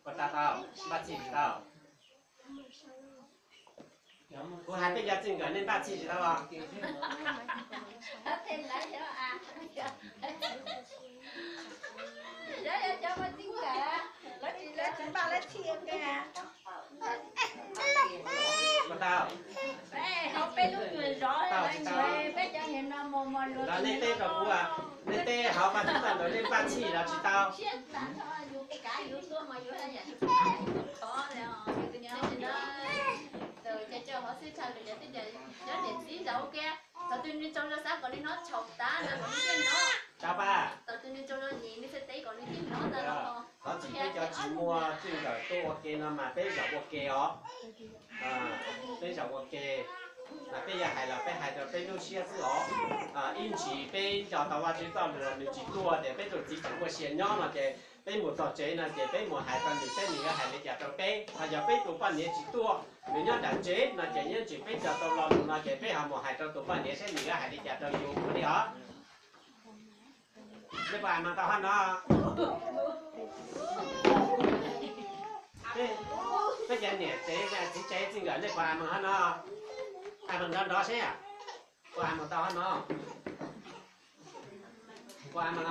Puas tau tau? Npaj txhij tsis tau? Kuv hais peb cov txij nkawm nej npaj txhij tsis tau los? Puas tau? Tau tsis tau? Los nej teb rau kuv, nej teb hauv Vajtswv txoj lus nej npaj txhij los tsis tau? Txog twg nws tsaug zog xav kom nws hnov tshau tas na kom nws thiaj hnov. Tau pa? Txog twg nws tsaug zog nws thiaj teb kom nws thiaj hnov ntag los. Thov txim peb cov tsis muaj txij nkawm tuaj ua ke no mas peb zaum ua ke os. Peb zaum ua ke, mas peb yuav hais los peb hais rau peb lub siab xwb os. Ib ntsis peb nco tau Vajtswv txoj lus nws tsis tuaj tias peb tus txiv tseem muaj sia nyob no ces peb mus txog tsev no ces peb mus hais rau nws saib nws yuav hais li cas rau peb. Ho yog peb tus poj niam tsis tuaj, nws nyob nram tsev no ces ib ntsis peb nco tau lo lus no ces peb ho mus hais rau tus poj niam saib nws yuav hais li cas rau yus ua li os. Nej puas a mas tau hov no? Peb cov niam tsev txiv tsev txij nkawm nej puas a mas hov no? A mas nrov nrov seb, puas a mas tau hov no? Puas a mas?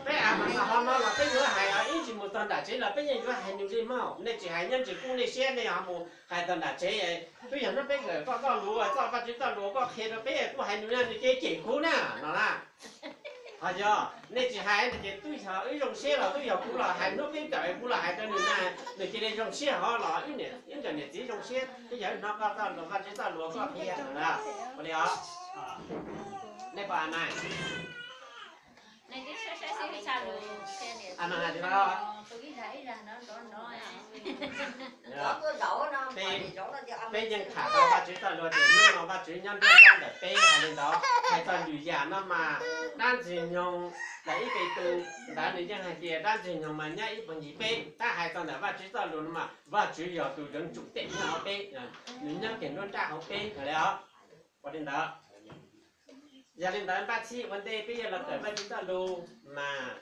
Peb a mas tau hov no los peb yuav hais os, ib ntsis mus txog nram tsev los peb yeej yuav hais nws li mog. Nej tsis hais nyob ntsis kub nej siab nej ho mus hais txog nram tsev. Twb yog hnub peb kawm koj txoj lus, txoj Vajtswv txoj lus koj qhia rau peb kuj hais nws, nws cia li cem kuv na no na. Ho yog nej tsis hais no ces twb yog wb zoo siab los twb yog kuv los hais hnub peb kawm kuv los hais rau nws na, nws cia li zoo siab hov los wb nkawm niam txiv zoo siab twb yog wb hnov koj txoj lus, Vajtswv txoj lus koj qhia na. Ua li os. Nej puas a mas? A mas hais li no. Peb yeej tham tau Vajtswv txoj lus tias hnub no Vajtswv nyob nruab nrab ntawm peb hais li ntawd, hais txog lwm yam no mas dab ntxwg nyoog ntawm ib Petus ntawd nws yeej hais tias dab ntxwg nyoog mas nyob ib puag ncig peb, tab hais txog ntawm Vajtswv txoj lus no mas Vajtswv yog tus yoov tsum tej nyob hauv peb, nws nyob kiag nruab nrab hauv peb li os. Ua li ntawd. Yog li ntawd npaj txhij ua ntej peb yuav los kawm Vajtswv txoj lus mas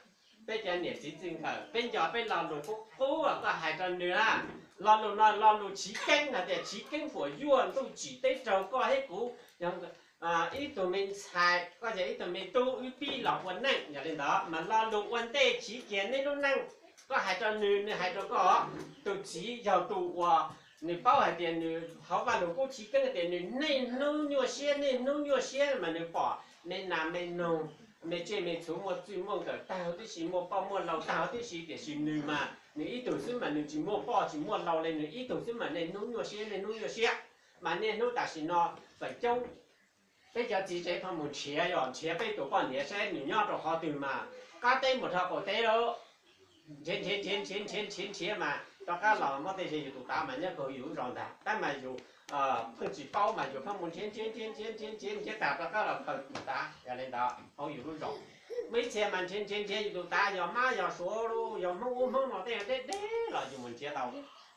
peb cov niam txiv txij nkawm peb nco peb lo lus qub qub uas koj hais rau nws na. Lo lus no lo lus chiv keeb hais tias chiv keeb puas yuaj ntuj tsim teb raug koj thiab kuv, ib tug me ntxhais koj yog ib tug me tub wb pib los ua neej. Yog li ntawd mas lo lus ua ntej chiv kiag nej lub neej, koj hais rau nws, nws hais rau koj. Tus txiv yog tus uas nws paub hais tias nws hauv Vaj Lug Kub chiv keeb tias nws niaj hnub nyuaj siab, niaj hnub nyuaj siab mas nws pom me nas me noog, me tsiaj me txhu muaj txij muaj nkawm tag huv tib si, muaj poj muaj lau tag huv tib si, tiam sis nws mas nws ib tug xwb mas nws tsis muaj poj tsis muaj lau li, nws ib tug xwb mas niaj hnub nyuaj siab, niaj hnub nyuaj siab. Mas niaj hnub tam sim no feem coob peb cov txiv tsev pheej mus nrhiav, yog nrhiav peb tus poj niam saib nws nyob rau qhov twg mas qab teb mus rau qaum teb lawm, nrhiav nrhiav nrhiav nrhiav nrhiav nrhiav nrhiav mas rov qab los muab tej ze yus tus tav mas nyob kaug yus lub zos ntag, tab mas yus pheej tsis paub mas yus pheej mus nrhiav nrhiav nrhiav nrhiav nrhiav nrhiav nrhiav tas rov qab los khaws tus tav yog li ntawd hauv yus lub zos. Muaj ib txhia mas nrhiav nrhiav nrhiav yus tus tav, yog mab yog suav, yog Hmoob ub Hmoob no tej deb deb los yus mus nrhiav tau.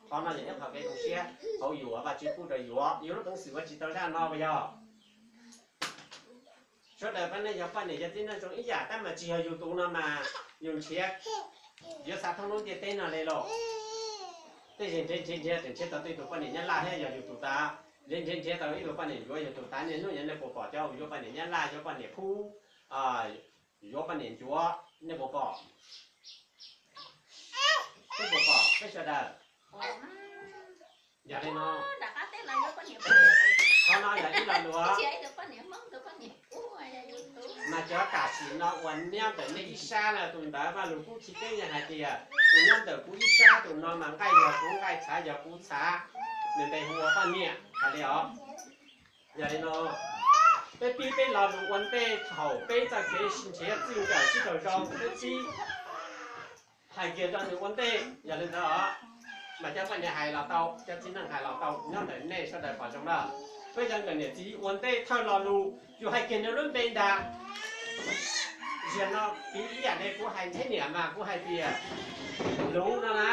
Qhov no yog ib qho kev zoo siab hauv yus uas Vajtswv pub rau yus, yus lub peev xwm ua tsis tau zaj no puas yog? Sawv daws peb ne yog poj niam yog txiv neej zoo ib yam, tab mas tsis yog yus tus no mas yus nrhiav yuav xa thoob lub ntiaj teb no li lauj. Tej zaum nrhiav nrhiav nrhiav tseem nrhiav tau tej tus poj niam Nyab Laj thiab yog yus tus tav, nrhiav nrhiav nrhiav tau ib tug poj niam ncuav yog tus tav. Niaj hnub no nej puas pom cov yuav poj niam Nyab Laj, yuav poj niam Hmoob, yuav poj niam ncuav, nej puas pom? Twb puas pom peb sawv daws? Yog li no, qhov no yog ib lo lus. Mas cov tam sim no uas nyob ntawm nej ib sab no, tus ntawd Vaj Lug Kub chiv keeb yog hais tias tus nyob ntawm kuv ib sab, tus no mas nqaij yog kuv nqaij, txhav yog kuv txhav, nws npe hu ua poj niam hais li os. Yog li no, peb pib peb lo lus ua ntej thaum peb txoj kev nrhiav txij nkawm sib raug zoo, peb pib hais kiag rau nws ua ntej. Yog li ntawd os, mas cov poj niam hais los tau, cov txiv neej hais los tau, nyob ntawm nej sawv daws pom zoo na. Peb cov nkawm niam txiv ua ntej thawj lo lus yus hais kiag nws lub npe ntag. Zaum no piv ib yam li kuv hais Ntxheb Niam mas kuv hais tias Luv no na.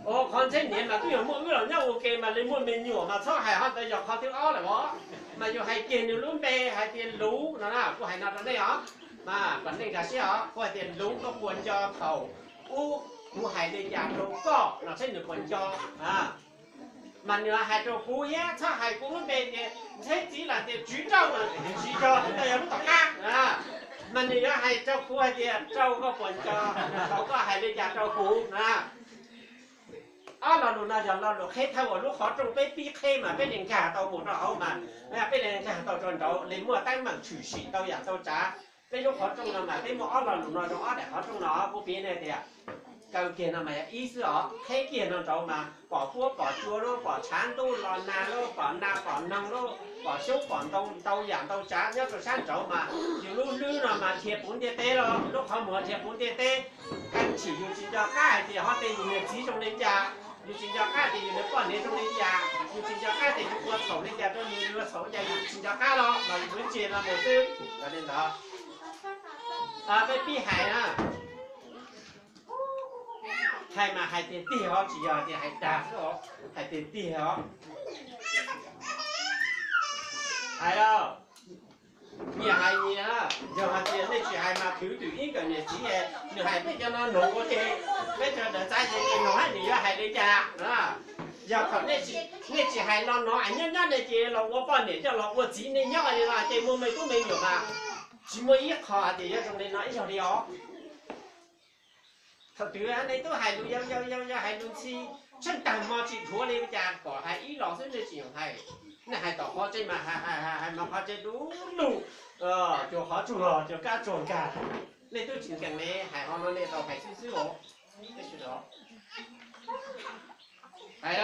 Qhov Ntxheb Niam mas twb yog muaj wb los nyob ua ke mas li muaj me nyuam mas txhob hais qhov ntawd, yog qhov thib ob lawm os. Mas yus hais kiag nws lub npe hais tias Luv no na, kuv hais no rau nej os. Mas kom nej nkag siab os, kuv hais tias Luv, koj puas nco thaum Ub, kuv hais li cas rau koj no saib nws puas nco. Mas nws hais rau kuv thiab, txhob hais kuv lub npe tias Ntxheb Txiv los tias Tswv Rauj no, tsis nco, twb yog lub tom qab. Mas nws yuav hais rau kuv hais tias, Rauj, koj puas nco thaum koj hais li cas rau kuv na? Ob lo lus no yog lo lus qheb thawj uas lub qhov rooj peb pib qheb mas peb li nkag tau mus rau hauv mas, peb li nkag tau rau nraud li muaj teeb meem tshwm sim ntau yam ntau tsav. Peb lub qhov rooj no mas peb muaj ob lo lus no rau ob daim qhov rooj no, kuv piav nej tias kaw kiag no mas yog ib xwb os, qheb kiag no nraud mas pom huab pom cua lub, pom tshav ntuj los nag lub, pom nas pom noog lub, pom xyoob pom ntoo, ntau yam ntau tsav nyob rau sab nraud mas yus lub hlwb no mas dhia puv ntiaj teb los, lub qhov muag dhia puv ntiaj teb. Tab sis yus tsis nco qab hais tias ho tej yus niam txiv zoo li cas, yus tsis nco qab tias yus niag poj niam zoo li cas, yus tsis nco qab tias yus ua txhaum li cas rau nws, yus ua txhaum li cas yus tsis nco qab los mas yus ntsia no mus xwb. Li ntawd peb pib hais na. Hais mas hais tiag tiag os, tsis yog tias hais dag xwb os, hais tiag tiag os. Hais os, nyias hais nyias, yog hais tias nej tsis hais mas thwv twm ib nkawm niam txiv, nws hais peb cov no noog ua ke, peb cov ntawd txav ces noog hais nws yuav hais li cas. Yog thaum nej tsis hais no no es nyob nyob nej ces los ua poj niam coj los ua txiv nej nyob li no ces muaj me tub me nyuam mas tsis muaj ib qho hais tias yuav zoo li no ib zaug li os. Thaum twg nej twb hais lus yau yau yau yau, hais lus ntxhi, tsheej tag hmo tsis dhuav li cas, kom hais ib los xwb nej tsis hais. Nej hais tom qhov tsev mas hais mas qhov tsev du lug, cuag qhov tsuag cuag kab tsuag nkag. Nej twb tsis nkees li, hais ho no nej tau hais xwb xwb os. Hais,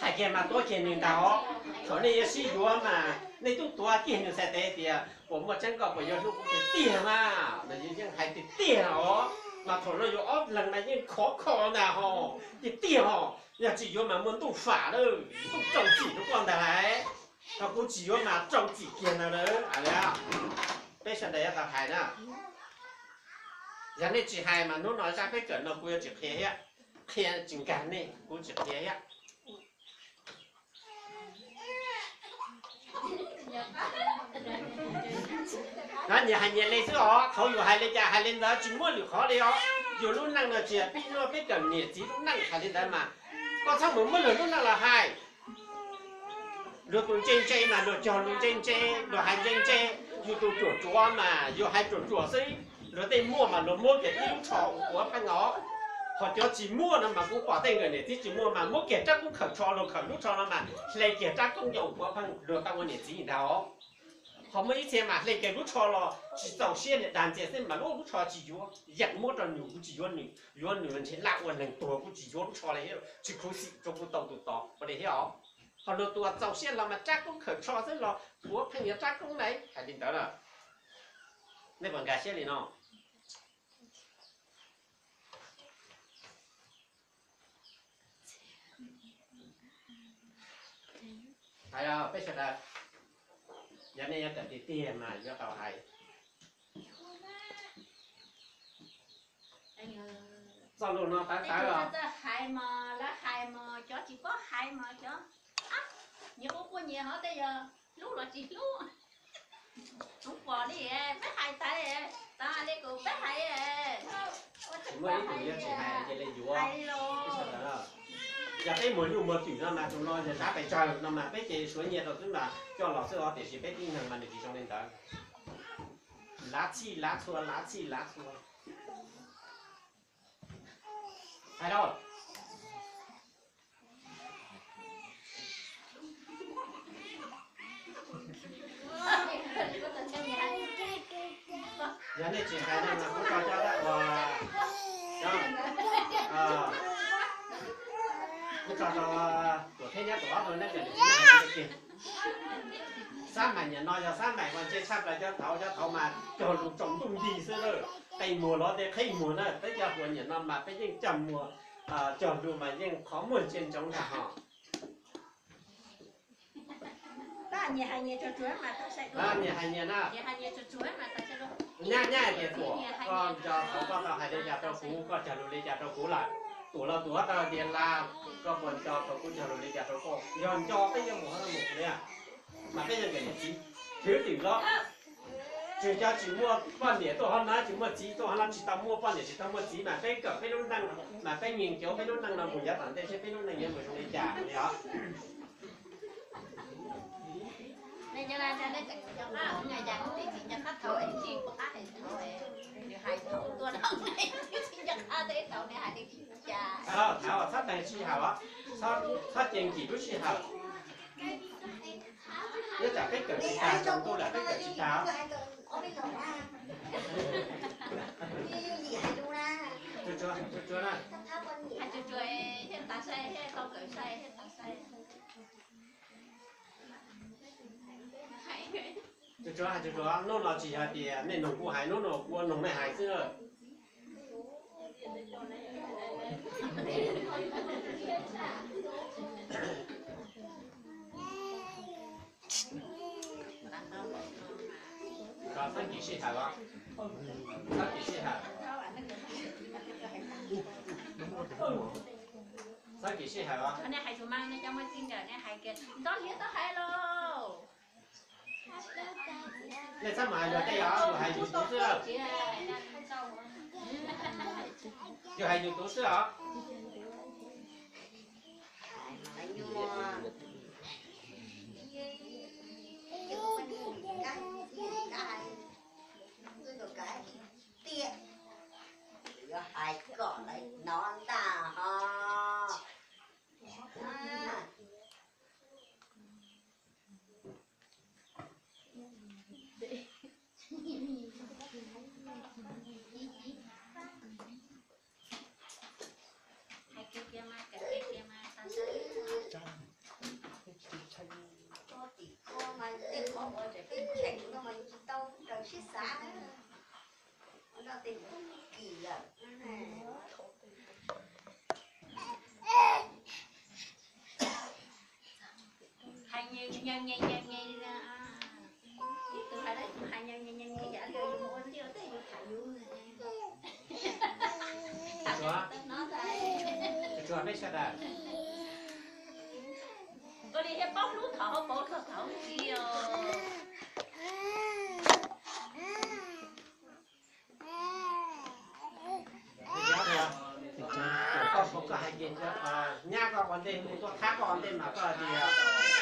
hais kiag mas tuav kiag nws ntag os. Thaum nej yuav sib yuav mas nej twb tuav kiag nws txhais tes tias puas muaj tseeb koj puas yuav hlub kuv tiag tiag mas, mas yus yeej hais tiag tiag os. Mas thaum no yus ob leeg mas yeej khov kho ntag hos, tiag tiag hos. Yog tsis yuav mas muaj ntuj fam lawm, ntuj rau txim rau koj ntag lauj. Thaum kuv tsis yuav mas rau txim kiag ntag lauj. Peb sawv daws yuav tau hais na. Yog nej tsis hais mas hnub no zaj peb kawm no kuv yuav tsis qhia thiab, qhia tsis nkag nej kuv tsis qhia thiab. Nyias hais nyias li xwb os, thaum yus hais li cas hais li ntawd, tsis muaj lwm qhov li os. Yus lub neej no tsis yog pib no peb kawm niam txiv lub neej hais li ntawd mas koj txhob mus muab luag lub neej los hais. Luag tus ntse ntse mas luag cog lus ntse ntse, luag hais ntse ntse. Yus tus ruam ruam mas yus hais ruam ruam xwb. Luag tej muaj mas luag muab kiag ib lub tsho ua kuv pheej os. Ho cov tsis muaj no mas kuv pom tej nkawm niam txiv tsis muaj mas muab kiag rab koob khawm tsho, luag khawm lub tsho no mas hle kiag rab koob coj ua kuv pheej, luag tau ua niam txiv ntag os. Ho muaj ib txhia mas hle kiag lub tsho los tsis txaus siab, niag dag ntxias xwb mas lub lub tsho tsis yuav, yeem muab rau nws, kuv tsis yuav nws, yuav nws ntshe laj ua neeg tuag, kuv tsis yuav lub tsho li, tsis khuv xim rau kuv tau tus tod ua li thiab os. Ho luag tus uas txaus siab los mas rab koob khawm tsho xwb los kuv pheej yuav rab koob na, hais li ntawd na. Nej puas nkag siab li no? Hais os peb sawv daws, yog nej yuav kawm tiag tiag mas yuav tau hais. Txoj lus no tawv tawv os. Hais mas lawv hais mas cov tsis paub hais mas cov nyias quaj quaj nyias hov tej yog hlub los tsis hlub. Kuv pom li, peb hais tas, tas li kuv peb hais. Tsis muaj ib tug yuav tsis hais ces li yuav. Yog peb muag nyuj muag twm no mas tus no yog zab pes tsawg no mas peb ces suav nyiaj rau xwb mas coj los xwb os, tiam sis peb tib neeg mas nws tsis zoo li ntawd. Lav txhij lav txhua, lav txhij lav txhua. Hais lauj. Yog nej tsis hais no mas kuv tso cov dab uas, kuv tso rau tuam thib nyob tuam ob rau neb kawm tiag. Xab maim niam no yog xab maim uas ntse tshaj plaws cov thaud, cov thaud mas cog lus tsaus ntuj nti xwb lawm. Qe muag los tej qhib muag na, peb cov hluas niam no mas peb yeej cog muag, cog lus mas yeej qhov muag ntsia ntsoov ntag hos. Nyias hais nyias na. Nyab nyab tias tuam, koj nco thaum koj tau hais li cas rau kuv, koj cog lus li cas rau kuv lawm. Tuam los tuam tau tias la, koj puas nco thaum kuv cog lus li cas rau koj? Yog nco peb yuav mus hov mus li, mas peb yog nkawm niam txiv, thwv twm los. Tsis, cov tsis muaj poj niam tuaj hov no, tsis muaj txiv tuaj hov no, tsis tau muaj poj niam tsis tau muaj txiv mas peb kawm peb lub neej, mas peb nyeem cov peb lub neej no mus yav tom ntej seb peb lub neej yuav mus zoo li cas li os. Txhob tag sij hawm os, txhob, txhob ces nkim lub sij hawm. Nyob tsam peb kawm tsis tag, tsaus ntuj lawm peb kawm tsis tag. Tsuag tsuag na. Tsuag tsuag, tsuag tsuag, hnub no tsis yog tias nej noog kuv hais, hnub no kuv ua noog nej hais xwb. Txhob kis sij hawm os. Txhob kis sij hawm. Txhob kis sij hawm os. Nej hais tsis mas nej cov muaj txij nkawm nej hais kiag, nto hiav tau hais lauj. Nej txhob mus hais luag tej os, yus hais yus tus xwb lawm. Yus hais yus tus xwb os. Tiam yuav hais kom lawv hnov ntag ho. Hais kiag kiag mas, kawm kiag kiag mas, xav xav. Koj tim koj mas tej qhov uas peb cheem no mas tsis tau raws siab xav. Ua no tes kis lawm. Hais nyeem nyeem nyeem nyeem nyeem li na. Ib tug hais lawm ib tug hais nyeem nyeem nyeem nyeem, yam li yus mus ua liaj tej yus tham yus. Tsuag, tsuag peb sawv daws. Koj li thiaj paub hlub thaum hauv paus txog thaum ntxiv os. Koj, koj hais tias nyab koj ua ntej, tuaj thab koj ua ntej mas koj tias,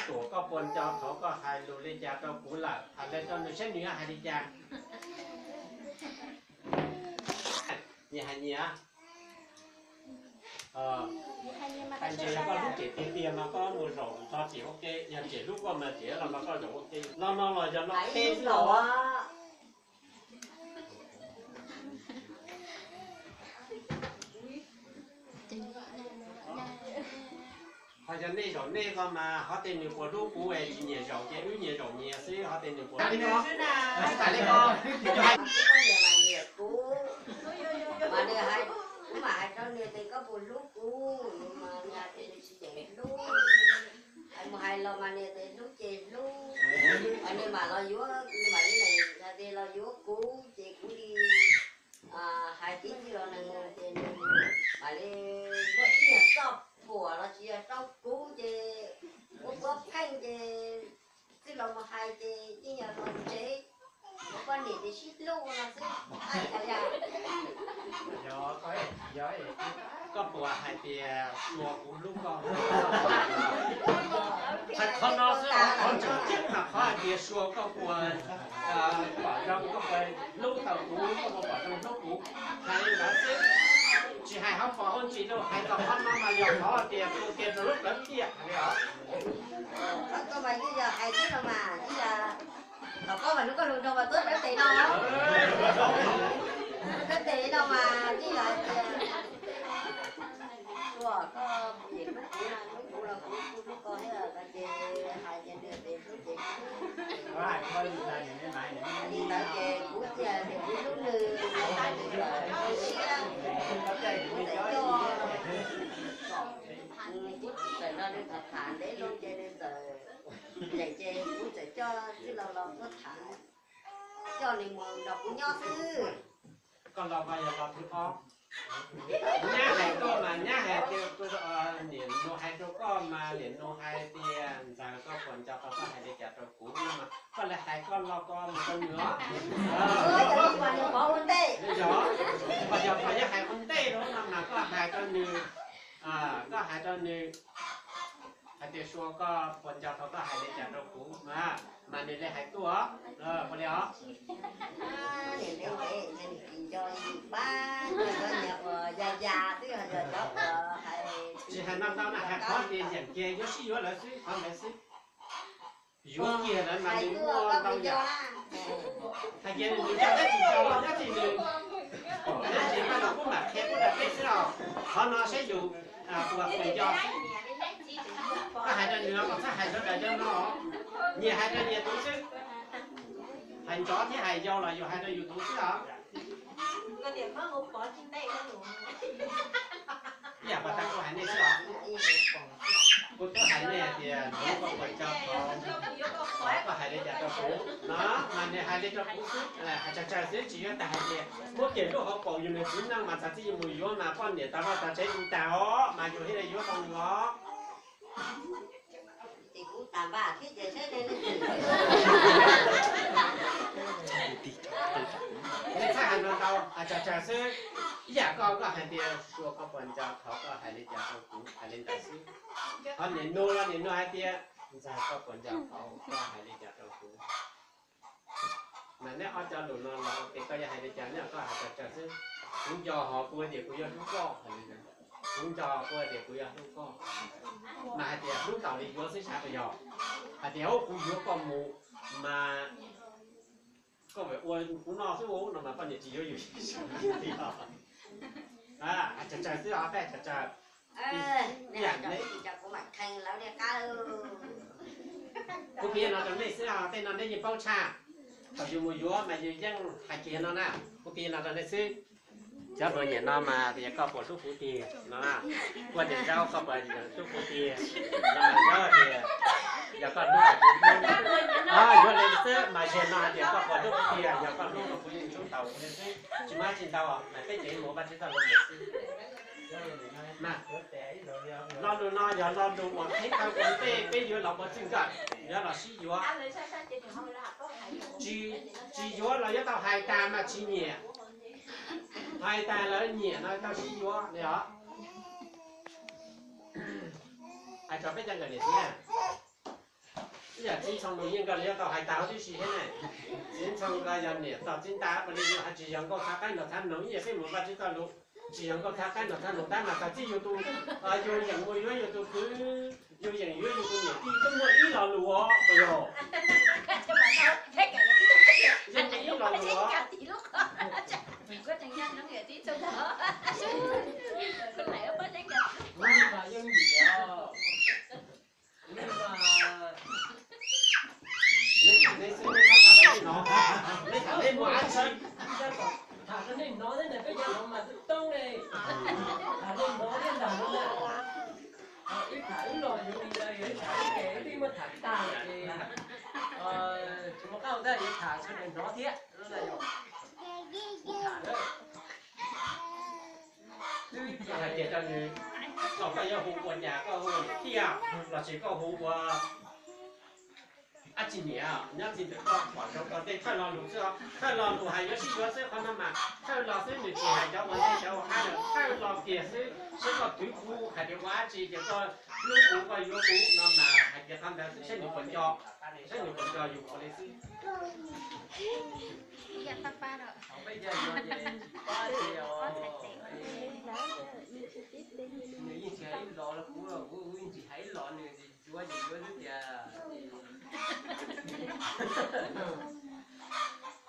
tuam koj puas nco thaum koj hais lus li cas rau kuv lawm, hais li rau nws saib nws hais li cas. Nyias hais nyias. Hais ntshe yog koj hlub Cem tiag tiag mas koj mus zaum txog Cem ua ke, yog Cem hlub koj mas Cem los nrog koj zaum ua ke. Lo no los yog lo peb xwb os. Ho yog nej zaum nej ko mas ho tej nws puas hlub kuv es tsis nyias zaum ces wb nyias zaum nyias xwb, ho tej nws puas hlub kuv. Mas nws hais, kuv mam hais rau nws tias koj puas hlub kuv, mas nws hais tias nws tsis nyiam hlub. Mus hais los mas nws tias hlub ces hlub, nws mam los yuav, nws mam li hais tias los yuav kuv ces kuv li hais tib txij los neeg mus ces nws mam li muaj ib nyuag txoj phuam los sis yog rau kuv ces ua kuv pheej ces txij los mus hais ces yeej yog los tsev, ua poj niam ces sib hlub no xwb. Koj puas hais tias Sua kuv hlub koj? Hais qhov no xwb, qhov tseem ceeb mas qhov hais tias Sua koj puas pom zoo, koj puas hlub tau kuv, koj puas pom zoo hlub kuv, hais li ntawd xwb. Tsis hais hauv paus hauv ntsis lauj, hais txog qhov no mas yog qhov tias tu kiag rau lub plawv tiaj li os. Koj mas yeej yog hais xwb no mas, yeej yog thaum koj mas hnub koj hluas nraug mas tuaj rau tes no, rau tes no mas yeej yog hais tias Sua koj puas hlub kuv, hlub kuv los kuv kuj hlub koj thiab no ces hais ces nws tes hlub ces hlub. Li ntawd ces kuv tias tias kuv hlub nws, nws txawm rau siab, kuv txawm coj, kuv txawm nrog nws tham tham ntev loo ces nws txawm nyeem ces kuv txawm coj tij laug los tuaj tham, coj nws mus nrog kuv nyob xwb. Koj los mas yog los thib ob. Nyab hais koj mas nyab hais tias, niam nus hais rau koj mas niam nus hais tias ntxawm koj puas nco tau koj hais li cas rau kuv no mas koj li hais koj lo ko mus rau nws os. Yog, yog koj yuav hais ua ntej rau no mas koj hais rau nws, koj hais rau nws hais tias Sua koj puas nco tau koj hais li cas rau kuv mas, mas nws li hais tuaj os, ua li os. Tsis hais no ntau na, hais qhov tias yeem kiag yuav sib yuav lawv xwb, qhov ntawd xwb. Yuav kiag lawv mas nws muaj ntau yam. Hais kiag nws nco thiab tsis nco los nyob txij nws, nyob tsis npaj los kuj mam qhia kuj rau peb xwb os. Qhov no saib yus puas puas nco xwb. Koj hais rau nws los koj txhob hais rau daim yau no, nyias hais rau nyias tus xwb. Hais nrov thiab hais yau los yus hais rau yus tus xwb os. Ib yam pas tas kuv hais nej xwb os. Kuv twb hais nej hais tias hnov koj puas nco tau koj hais li cas rau kuv no, mas nws hais li rau kuv xwb, hais tsawg tsawg xwb tsis yog tas hais tias muab kiag lub hauv paus yus niag txiv neej mas txog txij yus mus yuav mas poj niam tas vaj tas tsev tu tas os mas yus thiaj li yuav tau nws os. Txhaj hais no ntau, hais tsawg tsawg xwb. Ib yam koj, koj hais tias Sua koj puas nco tau koj hais li cas rau kuv, hais li ntawd xwb. Qhov niam nus los niam nus hais tias ntxawg koj puas nco tau koj hais li cas rau kuv. Mas neb ob cov lus no los tes koj yuav hais li cas neb koj hais tsawg tsawg xwb. Kuv nco hos kuv tias kuv yuav hlub koj, kuv nco kuv tias kuv yuav hlub koj. Mas hais tias hlub tau li yuav xwb sav puas yog? Hais tias kuv yuav koj mus mas koj ua kuv noj xwb no mas poj niam tsis yuav yus li os. Hais tsawg tsawg xwb os, peb hais tsawg tsawg. Kuv piav no rau nej xwb os, tej no nej yeej paub tshaj. Thaum yus mus yuav mas yus yeej hais kiag no na, kuv piav no rau nej xwb. Cov hluas nyiam no mas tias koj puas hlub kuv tiag no, koj tias Zaub koj puas hlub kuv tiag no mas Zaub tias yog koj hlub kuv, yuav li xwb mas ziag no hais tias koj puas hlub kuv tiag, yog koj hlub kuv yeej hlub tau kuv li xwb. Tsis muaj tsis ntau mas peb ces mus Vaj Tswv txoj lus xwb. Lo lus no yog lo lus uas qhib qhov ntej peb yuav los ua txij nkawm, yuav los sib yuav. Tsis yuav los yuav tau hais tas mas tsis nyiam, hais tas lawv nyiam no tau sib yuav li os. Hais tso peb cov nkawm niam txiv, ib yam txiv Ntxhoo Nus yeej nkawd los yuav tau hais tas huv tib si thiab ne. Txiv Ntxhoo Nus yog niam tos txiv ntab ua li yus hais tsis yog nkauj txhav qaib nraug txhav noog, ib yam peb mus Vaj Tswv txoj lus, tsis yog nkauj txhav qaib nraug txhav noog tab mas txog txij yus tus, yus yeem mus yuav yus tus kwv, yus yeem yuav yus tus niam tij twb muaj ib lo lus os, puas yog? Yeej muaj ib lo lus os. Neb tham neb xwb, neb txhob tham rau peb hnov, neb tham neb mus dab tsi. Tham rau nej hnov xwb na, peb cov hnov mas twb toob li. Tham nej hnov thiab ntag no na. Wb tham wb los yuav li ntawd, yog wb tham wb ke wb twb muab tham tag lawm ces tsis muaj qab hau ntag, yuav tham sawv daws hnov thiab. Tham na. Koj hais tias rau nws, thaum koj yuav hu ua cas koj hu ua niam tij los sis koj hu ua dab tsi niam, nyob txij ntawm koj pom zoo koj tej thawj lo lus xwb os. Thawj lo lus hais yuav sib yuav xwb, qhov no mas thawj lo xwb, nws tsis hais cov ua ntej cov ua qab, thawj lo kiag xwb, saib koj twv kuv hais tias ua dab tsi ces koj hlub kuv koj yuav kuv no mas hais tias qhov ntawd xwb, saib nws puas nco, saib nws puas nco yus ua li xwb. Nws yeej tsis hais ib los kuv, kuv yeej tsis hais ib los nws, yuav ces yuav xwb tiag.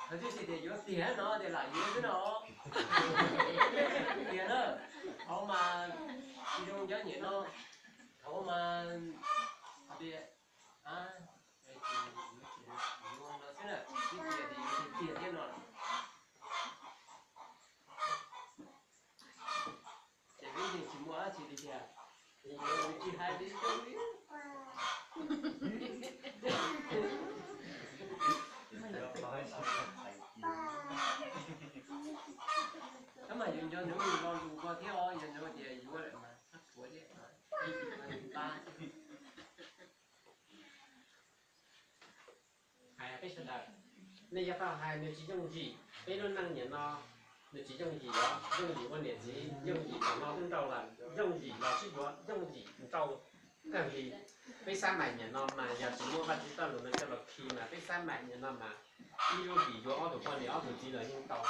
Hais tias yuav tiag no tias lam yuav xwb no. Tiag na, thaum mas tsis zoo cov niam no, thaum mas tias yuav no xwb na, tiag tiag tiag tiag no. Ces peb yeej tsis muaj dab tsi li tiag, ces yuav tsis hais li zoo li. Yus nco ntsoov yus lo lus ko thiab os, yog ntsoov tias yuav lawm mas txhob thuav thiab. Hais peb sawv daws, nej yuav tau hais nws tsis yooj yim, peb lub neej niaj no nws tsis yooj yim os, yooj yim ua niam txiv, yooj yim tom no twb nrau lawm, yooj yim los sib yuav, yooj yim nrau kawg li. Peb xab maim niaj no mas yog tsis muaj Vajtswv txoj lus no coj los khi mas peb xab maim niaj no mas ib lub hlis yuav ob tug poj niam ob tug txiv los yeej tau.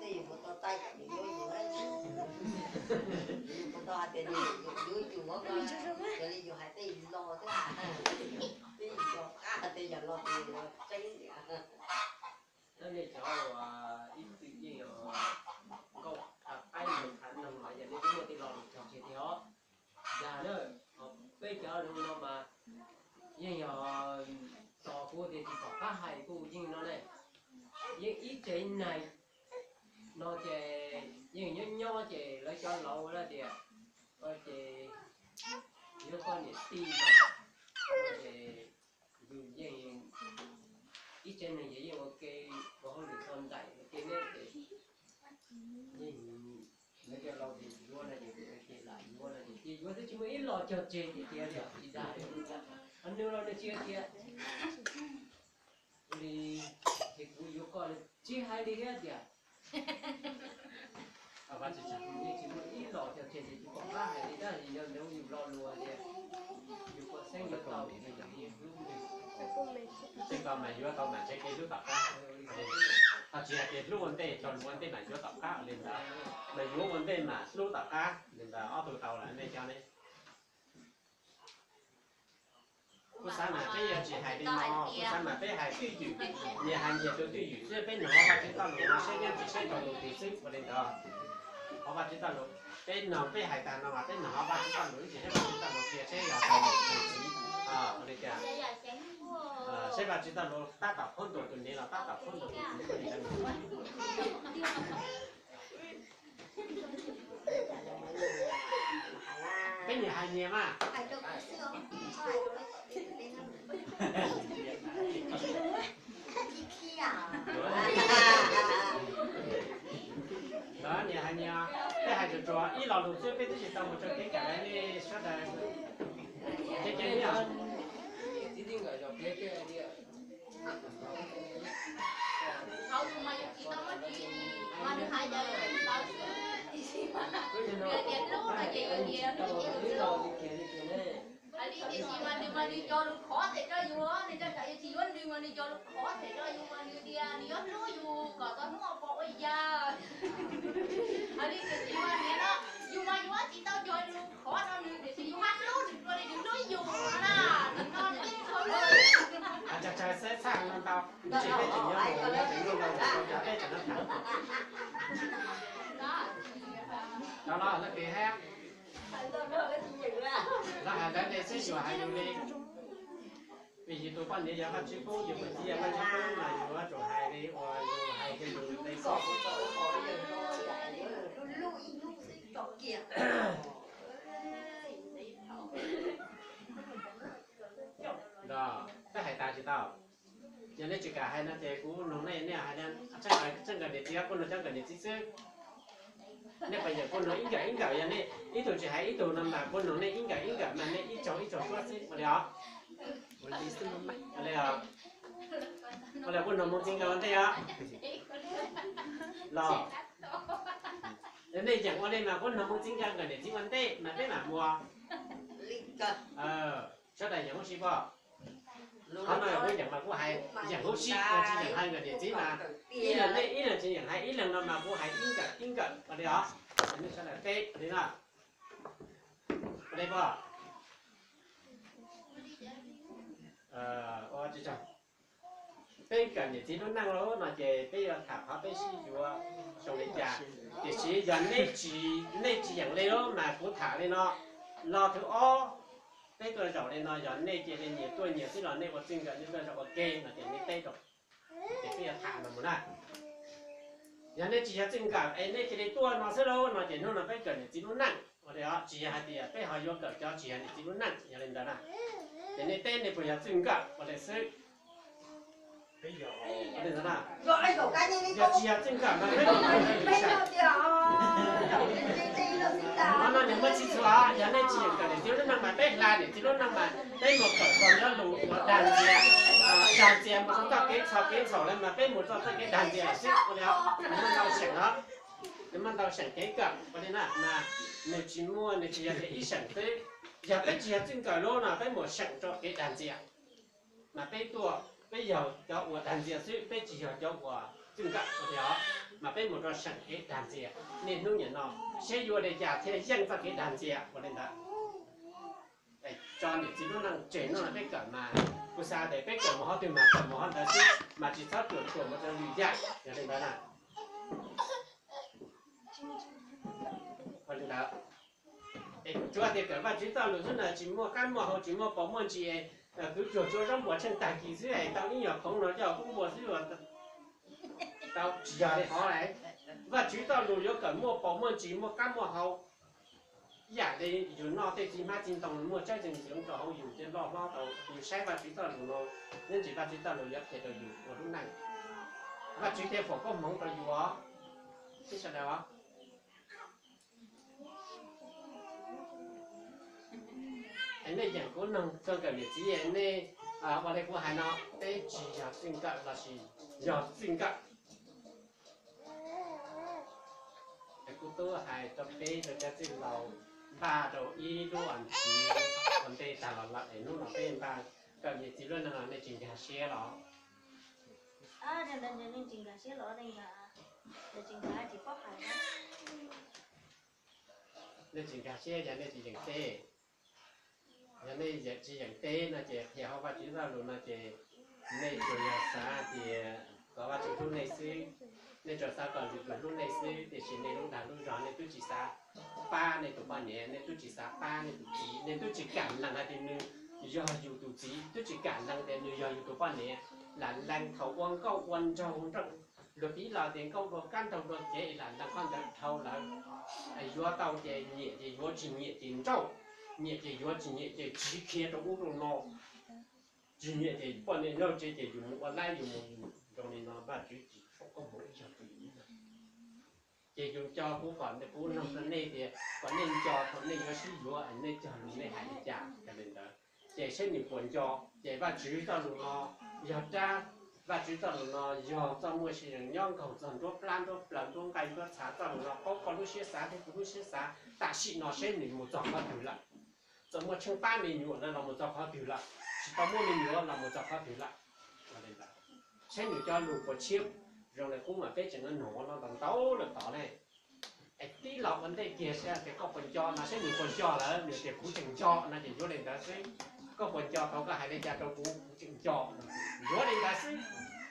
Tej yus puas tau taij kom nws yuav yus, yus puas tau hais tias nws yuav yus, yus muab ko, yog li yus hais tej yus lo xwb, tej yus cov qab tej yam lo tus yuav tseeb. Tab nej cov uas ib txwm yeej yog nkauj qaib ntawm qhav noog mas yog nej twb muaj tej lo lus cog tseg tiag os. Dag na, peb cov zoo no mas yeej yog tos kuv tias tsis pom qab hais kuj yeej no ne. Yeej ib tsev neeg no ces yeej nyob nyob ces lawv cov laus ua tias, ces yuav koj niam tij mas, ces yus yeej ib tsev neeg ces yeej ua ke ua hauj lwm txog nraim ua ke ne ces yeej lawv cov laus ces yuav no ces ua ke lam yuav no ces cia yuav xwb tsis muaj ib lo cog tseg ces tias li os tsis dag li. Ho nws los nws tsis hais tias li, ces kuv yuav koj li tsis hais li thiab tias Yeej tsis muaj ib los cog tseg ces tsis pom qab hais li tab sis yog ntawd yus lo lus tias yus puas xeeb yuav tau ces yus hlub nws. Tej ko mas yuav tau mas ntshe kev hlub tom qab. Ho tsis hais tias hlub ua ntej, txog ua ntej mas yuav tom qab li ntawd, mas yuav ua ntej mas hlub tom qab li ntawd ob tug tau lawm nej cov ne. Kuv xav mas peb yuav tsis hais li no, kuv xav mas peb hais twj ywm, nyias hais nyias tus twj ywm xwb, peb nug Vajtswv txoj lus no seb nyob tsis seb rau tus twg xwb ua li ntawd. Hauv Vajtswv txoj lus, peb nug peb hais tag no mas peb nug hauv Vajtswv txoj lus ib tsis seb Vajtswv txoj lus qhia seb yog tau tus txiv ua li cas, seb Vajtswv txoj lus tab tom qhuab ntuas tus niam los tab tom qhuab ntuas tus txiv ua li ntawd. Peb niam hais nyias mas. Niam hais nyias, peb hais tsuas tsuas ib lo lus xwb, peb twb tsis tau mus rau kev kam li nej sawv daws. Ces ces Hais li tiam sis mas nws mas nws cog lus khov them rau yus, nws rau tsam yus tsis yuav nws mas nws cog lus khov them rau yus mas nws tias nws yuav hlub yus kom txog hnub pom ua yam. Hais li tiam sis mas niam no, yus mas yuav tsis tau cog lus khov rau nws tiam sis yus mas hlub nws dua li nws hlub yus no na. Nim no nws yeej txhua lus. Txhaj no ntau, tsis peb tseem nyob, peb tseem nyob, peb tseem nyob tham. Rov los lawv kev hab, lawv hais lawv li xwb yus hais yus li. Vim yus tus poj niam yog Vajtswv pub, yus tus txiv yog Vajtswv pub mas yus yuav tsum hais li uas yus hais rau yus li xwb. Los peb hais tas tsis tau. Yog nej tsis kam hais no ces kuv nug nej, nej hais, txheej nkawm niam txiv kuv nug txheej nkawm niam txiv xwb. Nej puas yeem kuv nug ib nkawm ib nkawm, yog nej ib tug tsis hais ib tug no mas kuv nug nej ib nkawm ib nkawm mas nej ib tsaug ib tsaug suab xwb ua li os. Ua li os. Ua li kuv nug mus txij nkawm ua ntej os. Los nej yeem ua li mas kuv nug mus txij nkawm nkawm niam txiv ua ntej mas peb mam mus. Sawv daws yeem huv si pom. Qhov no yog kuv yeem mas kuv hais yeem huv si, tsis yeem hais nkawm niam txiv mas ib leeg nej ib leeg tsis yeem hais ib leeg no mas kuv hais ib nkawm ib nkawm ua li os. Nej sawv daws teb li no. Ua li pom. Peb nkawm niam txiv lub neej lawm no ces peb yuav tham qhov peb sib yuav zoo li cas. Tiam sis yog nej tsis, nej tsis yeem li lawm mas kuv tham li no. Los thib ob, peb tuaj zaum li no yog nej cia li nyias tuaj nyias xwb los nej ua txij nkawm nej tuaj zaum ua ke no ces nej teb rau, ces peb yuav tham no mus na. Yog nej tsis yog txij nkawm es nej cia li tuaj no xwb lauj no ces hnub no peb kawm niam txiv lub neej ua li os, tsis yog hais tias peb ho yuav kawm cov tsis yog niam txiv lub neej yog li ntawd na. Ces nej teb nej puas yog txij nkawm ua li xwb. Yog tsis yog txij nkawm mas peb mus kawm ib sij. No no nws muaj txhij txhua, yog nej tsis yeem kawm niam txiv lub neej mas peb hla niam txiv lub neej mas peb mus kawm txog nyob lus uas dag ntxias, dag ntxias mus txog txoj kev txhaum kev txhaum lawm mas peb mus txog txoj kev dag ntxias lawm xwb ua li os. Nws muaj ntau seem os, nws muaj ntau seem kev kawm ua li na mas nws tsis muaj, nws tsis yog tias ib seem xwb. Yog peb tsis yog txij nkawm lub no peb mus seem rau kev dag ntxias. Mas peb tuaj peb yog cov uas dag ntxias xwb, peb tsis yog cov uas txij nkawm ua li os. Mas peb mus rau seem kev dag ntxias niaj hnub niam no, seb yuav ua li cas thiaj yeej txoj kev dag ntxias ua li ntawd. Tso niam txiv lub neej tseg no peb kawm mas, kuv xav tias peb kawm mus qhov twg mas kawm mus qhov ntawd xwb mas tsis txhob ruam ruam mus rau lwm yam yog li ntawd na. Ua li ntawd, es tsuav tias kawm Vajtswv txoj lus xwb na tsis muaj qab muaj hau tsis muaj paus muaj ntsis, kwv cuag tsuav zaub npua tsheej tag kis xwb es tau ib nyuag khoov no coj pub npua xwb tau tsis yog li hov lawm. Vajtswv txoj lus yuav kawm muaj paus muaj ntsis muaj qab muaj hau. Ib yam li yus noj tej txiv hmab txiv ntoo muaj tsaib txiv ntxwv rau hauv yus thiaj loj hlob tau, yus saib Vajtswv txoj lus no, nyob ntsis Vajtswv txoj lus yuav qhia rau yus ua lub neej. Vajtswv thiaj foom koob hmoov rau yus os. Sawv daws os, es nej yeem kuv noog txog kawm niam txiv nej ua li kuv hais no, peb tsis yog txij nkawm lossis yog txij nkawm. Es kuv twb hais rau peb rau cov txwj laus npaj rau ib lub as thiv ua ntej tag los lawm es hnub no peb npaj kawm niam txiv lub neej no nej tsis nkag siab los? Nej tsis nkag siab yog nej tsis yeem teb. Yog nej tsis yeem teb no ces qhia hauv Vajtswv txoj lus no ces nej tsuas yog xav tias kom Vajtswv hlub nej xwb, nej tsuas xav kom lwm tus hlub nej xwb, tiam sis nej lub dag lub zog nej twb tsis xav pab nej tus poj niam, nej twb tsis xav pab nej tus txiv, nej twb tsis kam lees hais tias nws yog yus tus txiv, twb tsis kam lees tias nws yog yus tus poj niam. Lam lees thaum ua nkauj ua nraug nrooj, luag piv los tias nkauj dua kab nraug dua cev, lam lees qhov ntawd dhau lawm. Yuav tau ces nyiam ces yuav, tsis nyiam ces nrauj, nyiam ces yuav, tsis nyiam ces tsiv khiav rau ub rau no, tsis nyiam ces poj niam nyob tsev ces yus mus ua laib yus mus yus zoo li no Vajtswv tsis foom koob hmoov ib zaug rau yus. Ces yus nco kuv kom kuv noog rau nej tias kom nej nco thaum nej yuav sib yuav nej cog lus nej hais li cas yog li ntawd. Ces saib nws puas nco, ces Vajtswv txoj lus no yog rab, Vajtswv txoj lus no yog txoj muaj sia yees nyob nkaug txog nruab plab nruab plaws nruab nqaij nruab txha, txoj lus no paub koj lub siab xav thiab kuv lub siab xav, tam sim no saib nws mus txog qhov twg lawm. Txawm muaj tsheej pab me nyuam lawm los mus txog qhov twg lawm, tsis tau muaj me nyuam los mus txog qhov twg lawm. Saib nws cov lus puas tshiab, zoo li qub mas peb tseem nug no ntau ntau lawm tod ne. Es tib los ua ntej kiag saib tias koj puas nco no, saib nws puas nco lawm, nws tias kuv tseem nco no ces yuav li ntawd xwb. Koj puas nco thaum koj hais li cas rau kuv, kuv tseem nco no, yuav li ntawd xwb.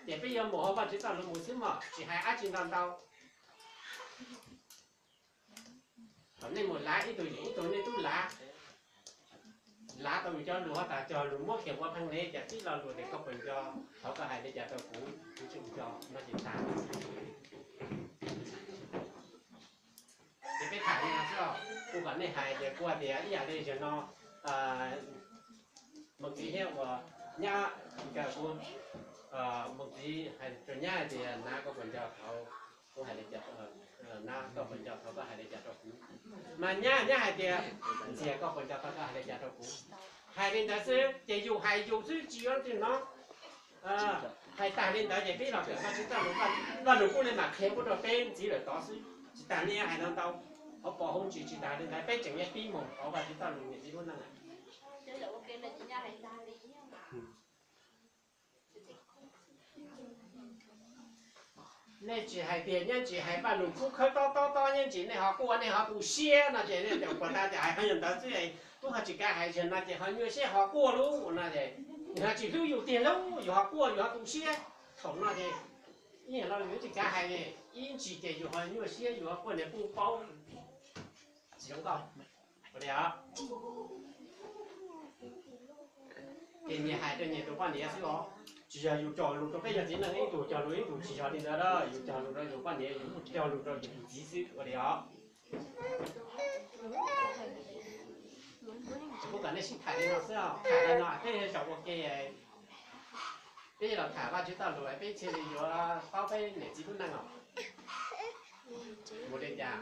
Ces peb yuav mus hauv Vajtswv txoj lus mus xwb mog, tsis hais dab tsi ntau ntau. Thaum nej mus lav ib tug yeem ib tug nej twb lav, lav tau yus cov lus ho tas cog lus muab kiag ua pheej ne, cas tib lo lus tias koj puas nco, thaum koj hais li cas rau kuv, kuv tseem nco no ces tag. Ces peb tham li no xwb, kuv kom nej hais tias kuv tias ib yam li zaum no Moos Txiv thiab uas nyab, kuv, Moos Txiv hais rau nyab hais tias nav koj puas nco thaum kuv hais li cas, nav koj puas nco thaum koj hais li cas rau kuv. Mas nyab, nyab hais tias ntxias koj puas nco thaum koj hais li cas rau kuv. Hais li ntawd xwb ces yus hais yus xwb tsis yuav leej twg hnov. Hais tag li ntawd ces peb los kawm Vajtswv txoj lus, Vaj Lus Kub ne mam qhia pub rau peb ntxiv lawm tod xwb. Tsis tas nej hais no ntau, hauv paus hauv ntsis tsis tas li ntawd peb tseem yuav pib mus hauv Vajtswv txoj lus niam txiv lub neej lawm. Nej tsis hais tias nyab tsis hais Vaj Lus Kub khawb tob tob tob nyab tsis nej ho quaj nej ho tu siab no ces nej cov puas tas ces hais qhov yog ntawd xwb, tub ho tsis kav hais ziag no ces ho nyuaj siab ho quaj lub no ces nws ho tsis hlub yus tiag lub yus ho quaj yus ho tu siab. Thaum no ces ib yam li yus tsis kav hais ib ntsis ces yus ho nyuaj siab yus ho quaj niag kuj paub. Tsis zoo nkauj. Ua li os. Ces nyias hais rau nyias tus poj niam xwb os. Tsis yog yus cog lus rau peb yog txiv neej ib tug cog lus ib tug, tsis yog li ntawd, yus cog lus rau yus poj niam, yus cog lus rau yus tus txiv xwb, ua li os. Kuv kom nej sib tham li no xwb, tham li no peb zaum ua ke, peb los tham Vajtswv txoj lus peb thiaj li yuav paub peb niam txiv lub neej os. Mus li cas?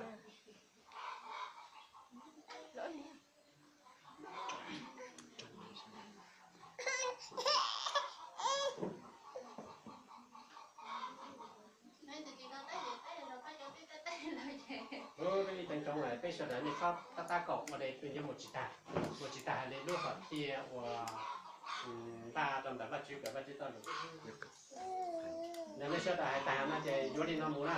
Peb li teev tsoov, peb sawv daws nej txhob tab tab kaum ua li peb yuav mus tsis tag, mus tsis tag li lub hom phiaj uas npaj rau ntawm Vajtswv kom Vajtswv txoj lus. Nej sawv daws hais tag no ces yuav li no mus na.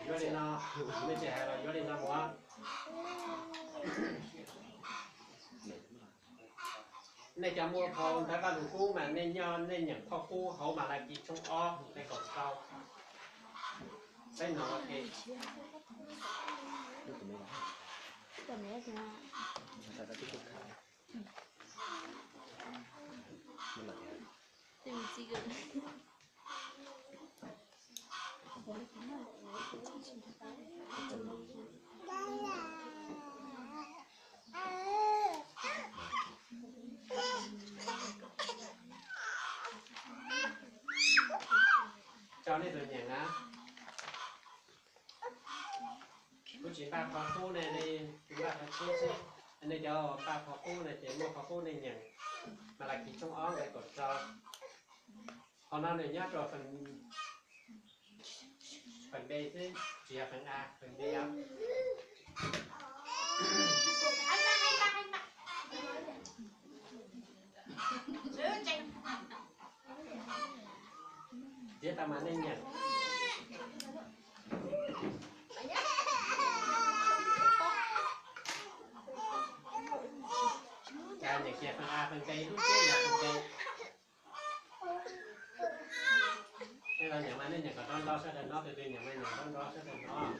Yuav li no, nej tsis hais los yuav li no mus. Nej cov muaj phau ntawv Vaj Lug Kub mas nej nyob nej nyeem phau qub hauv Malakis tshooj ob nqe kaum rau. Peb no ua ke. Tso nej tus nyeem na. Kuv tsis npaj phau qub ne, nej npaj phau qub xwb. Nej cov npaj phau qub ne ces muaj phau qub nej nyeem Malakis tshooj ob nqe kaum rau. Qhov no nws nyob rau feem, feem B xwb, tsis yog feem A, feem B os. Thiab tau mas nej nyeem. Cas nyeem kiag feem A, feem B, lub tsheb yog feem B. Tej zaum nyeem mas nej nyeem kom nrov nrov sawv daws hnov, tus twg nyeem mas nyeem nrov nrov sawv daws hnov.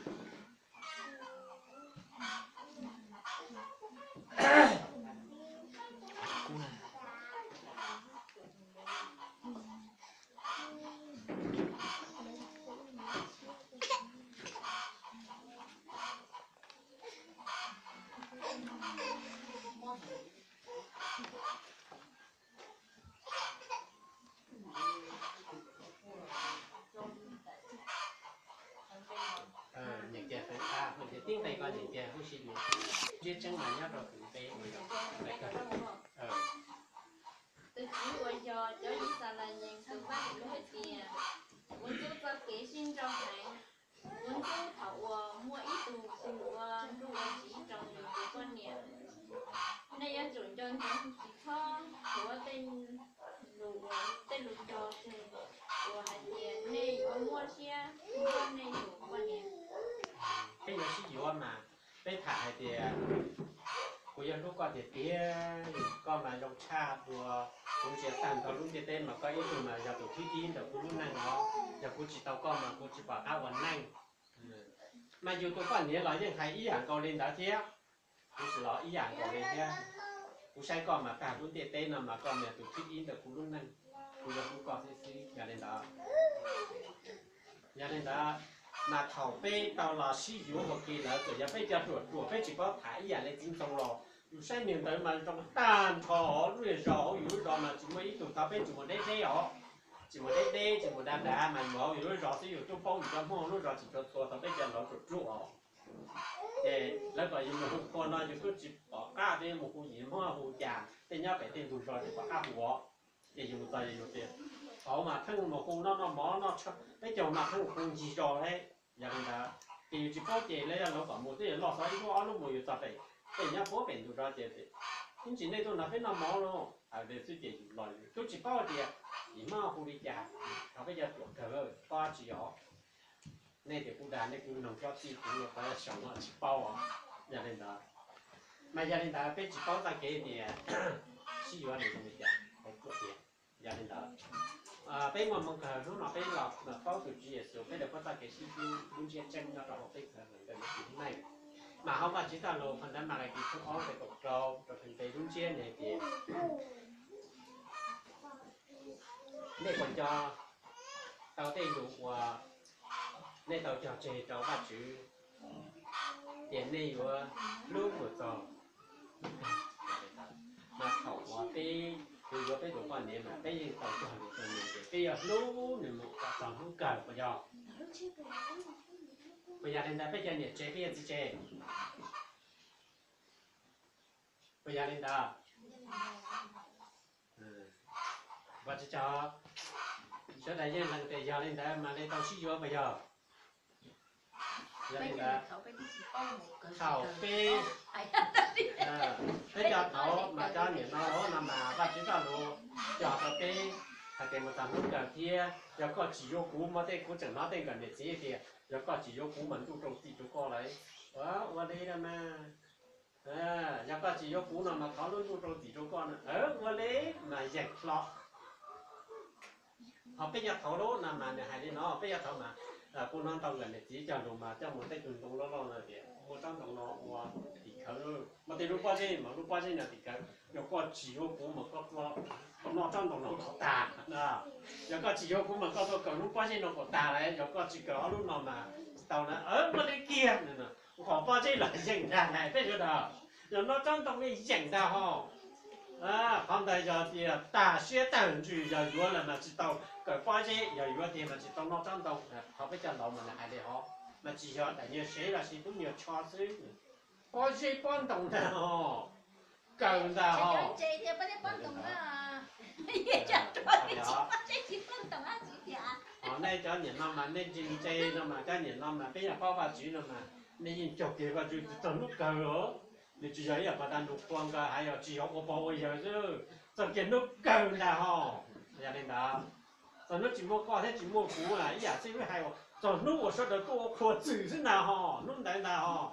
Nyeem kiag feem A, feem tib nqe ko nyeem kiag huv si mus. Ntsiab tseeb mas nyob rau feem B uas yog nqe kawg. Tus Tswv uas yog cov Yixalayees tus Vajtswv hais tias, kuv ntxub txoj kev sib nrau heev. Kuv ntxub thaum uas muaj ib tug tus ua nruj ua tsiv rau nws tus poj niam. Nej yuav tsum nco ntsoov tsis txhob qhuas tej lus uas, tej lus cog tseg uas hais tias nej yuav muab siab nrog nej tus poj niam. Peb yuav sib yuav mas peb tham hais tias kuv yuav hlub koj tiag tiag, koj mas zoo tshaj dua kuv ntsia tag nrho lub ntiaj teb mas koj ib tug mas yog tus thib ib ntawm kuv lub neej os. Yog kuv tsis tau koj mas kuv tsis pom qab ua neej. Mas yus tus poj niam los yeej hais ib yam nkaus li ntawd thiab. Kuv tsis los ib yam nkaus li thiab. Kuv saib koj mas tag lub ntiaj teb no mas koj mas yog tus thib ib ntawm kuv lub neej. Kuv yuav hlub koj xwb xwb, yog li ntawd. Yog li ntawd, mas thaum peb tau los sib yuav ua ke lawm, txawm yog peb cov ruam ruam peb tsis paub tham ib yam li txiv ntxoov los, yus saib niag ntawd mas zoo tag nrho, lub zos hauv yus lub zos mas tsis muaj ib tug, thaum peb tsis mus deb deb os, tsis mus deb deb, tsis mus dav dav mas yus hauv yus lub zos xwb, yus twb paub yus cov Hmoob lub zos tsis txhua txhua, thaum peb cov laus ruam ruam os. Ces lawv kom yus mus hu qhua no yus twb tsis pom qab, twb mus hu yim Hmoob hu cas, tej nyob pem tej ntug zos tsis pom qab hu os. Ces yus mus txog yus tias, thaum mas pheej mus hu noj noj mov noj, peb caug mas pheej hu ncig zos thiab. Yog li ntawd ces yus tsis paub ces lawv yog lawv kom mus twb yuav loj xov ib lub ob lub mus yus txog pem, tej nyob puag pem ntug zos ces ib ntsis nej tuaj nrog peb noj mov lauj, hais li xwb ces yus los yus twb tsis paub tias yim Hmoob hu li cas, thaum peb cov ruam kawg tsis paub dab tsi os. Nej tias kuv dag nej kuv noog tsob txij kuv qhov xyoo no tsis paub os. Yog li ntawd, mas yog li ntawd peb tsis paub txoj kev tias sib yuav nws zoo li cas, hais tias, yog li ntawd, Peb muaj hmoo kawg hnub no peb los paub tus Tswv Yexus, peb tau paub txoj kev sib hlub, lub ntsiab tseeb nyob rau hauv peb kawg ntawm tus neeg. Mas hauv Vajtswv txoj lus qhov ntawd Malakai tshooj ob nqe kaum rau rau hais tias lub ntsiab nws hais tias, nej puas nco tau tej lus uas nej tau cog tseg rau Vajtswv tias nej yuav hlub mus txog. Mas thaum uas peb yuav peb tus poj niam mas peb yeej tau cog lus rau nws tias peb yuav hlub nws mus kom txog hnub kawg puas yog? Puas yog li ntawd peb cov niam tsev peb yuav txiv tsev? Puas yog li ntawd? Sawv daws yeej lees tias yog li ntawd mas li tau sib yuav puas yog? Yog li ntawd, thaum peb, peb cov thaud mas cov niam no los no mas Vajtswv txoj lus cog rau peb hais tias mus txog hnub kawg thiab yog koj tsis yuav kuv, muaj tej kuv tseem hnov tej nkawm niam txiv tias yog koj tsis yuav kuv mas ntuj rau txim rau koj lawm. Ua li mas, yog koj tsis yuav kuv no mas thov lub ntuj rau txim rau koj na. Ua li mas yeem hlo. Ho peb cov thaud los no mas nws hais li no, peb cov thaud mas kuv hnov ntau nkawm niam txiv cog lus mas coj mus tej tug ntoo loj loj no tias muaj tsob ntoo no ua tim khawv, muaj tej lub pob zeb mas lub pob zeb no tim khawv, yog koj tsis yuav kuv mas koj noj tsob ntoo no kom tag. Yog koj tsis yuav kuv mas koj tuaj kaws lub pob zeb no kom tag lawm, yog koj tsis kaws ob lub no mas tsis tau na. Ua li kiag, nqos pob zeb los yeem ntag na peb sawv daws. Yog noj tsob ntoo ne yeem ntag hos. Qhov ntawd yog tias tag siab tag ntsws, yog yuav lawm mas tsis tau kaws pob zeb, yog yuav tiag mas tsis tau noj tsob ntoo. Qhov peb cov laus mas nws hais li hos, mas tsis yog daim nyuag sev los sis lub nyuag tsho xwb. Pob zeb pob ntoo ntag hos, kaws ntag hos. Hos nej cov niam no mas nej ntse ntse no mas cov niam no mas peb yog paub Vajtswv no mas nej yeej cog kiag Vajtswv txog hnub kawg os. Nws tsis yog ib yam pog tas nus qhua nkawd hais yog tsis yog ua pog ua yawg xwb, txog kiag hnub kawg ntag hos. Yog li ntawd, txog hnub tsis muaj koj thiab tsis muaj kuv ib yam xwb, wb hais txog hnub uas sawv daws tuaj ua qhua txwm xwb ntag hos, hnub ntawd ntag hos.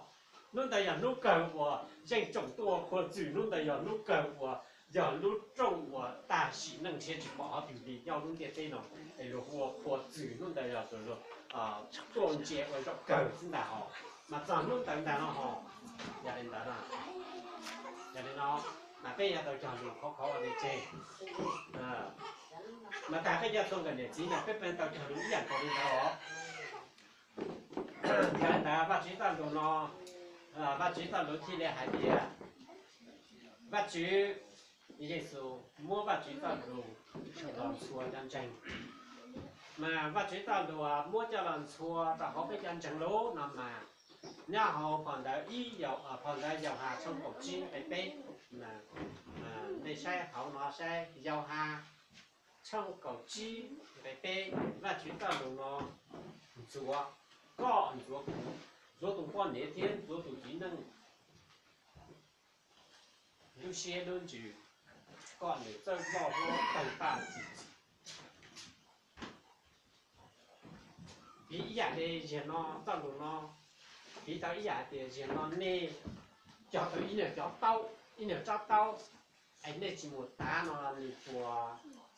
Hnub ntawd yog hnub kawg uas zeej tsoom tuaj ua qhua txwm, hnub ntawd yog hnub kawg uas yog lub rooj uas tag sim neej nrhiav tsis pom qhov twg li nyob lub ntiaj teb no, es luag hu ua qhua txwm, hnub ntawd yog luag tuaj ntsia ua zaum kawg xwb ntag hos. Mas txog hnub ntawd ntag no hos. Yog li ntawd, yog li no, mas peb yuav tau cog lus khov khov ua li tseg. Mas tag peb cov txhua nkawm niam txiv no peb peb tau cog lus ib yam nkaus li ntawd os. Yog li ntawd Vajtswv txoj lus no, Vajtswv txoj lus thiaj li hais tias Vajtswv, Yexus muab Vajtswv txoj lus los ntxhua cov ntseeg. Mas Vajtswv txoj lus muab coj los ntxhua rau hauv peb cov ntseeg lub no mas nyob hauv phau ntawv ib, phau ntawv Yauhas tshooj kaum tsib nqe peb. Nej saib hauv no saib Yauhas tshooj kaum tsib nqe peb, Vajtswv txoj lus no ntxuav koj ntxuav kuv, ntxuav tus poj niam thiab ntxuav tus txiv neej lub siab lub ntsws kom nws txawj loj hlob tawg paj txi txiv. Piv ib yam li ziag no, txoj lus no piv tau ib yam hais tias ziag no nej cog tau ib niag cov taub, ib niag tsob taub, es nej tsis mus tav no nws puas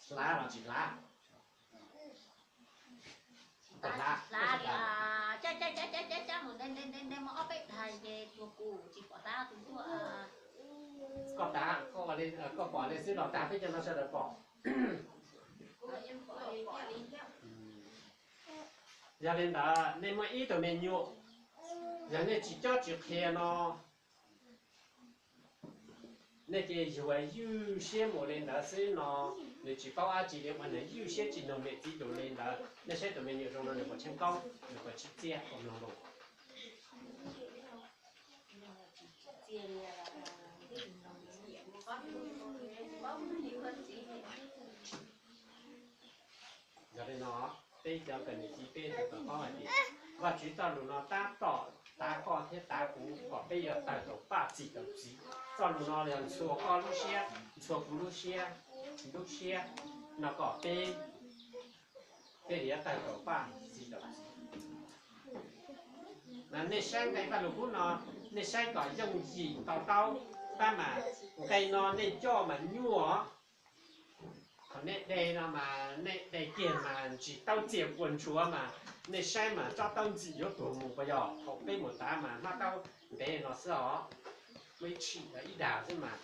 hlav los tsis hlav? Hlav, koj tav, koj pom li xwb los tag peb cov no sawv daws pom. Yog li ntawd nej muaj ib tug me nyuam, yog nej tsis cob tsis qhia no, nej cia yuav ywj siab mus li ntawd xwb no, nws tsis paub dab tsi li uas nws ywj siab tsis mloog niam txiv lus li ntawd. Nej saib tus me nyuam zoo no nws puas tsheej koob, nws puas tsim txiaj, puas mloog lus? Yog li no, peb cov kawm niam txiv peb tau paub hais tias Vajtswv txoj lus no tab tom tav koj thiab tav kuv kom peb yuav tawg tau paj txi tau txiv. Txoj lus no yog ntxhua koj lub siab, ntxhua kuv lub siab, lub siab no kom peb, peb yuav tawg tau paj txi tau txiv. Nej saib nqe Vajluskub no, nej saib kom yooj yim to taub, tab mas nqe no nej coj mas nyuaj. Nej de no mas nej de kiag mas tsis tau txias kua ntshuav mas nej saib mas tsob taub ntxim yuav tuag mus puas yog? Thaum peb mus tav mas hmab taub ntev no xwb os. Muaj ib tshim ib dag xwb mas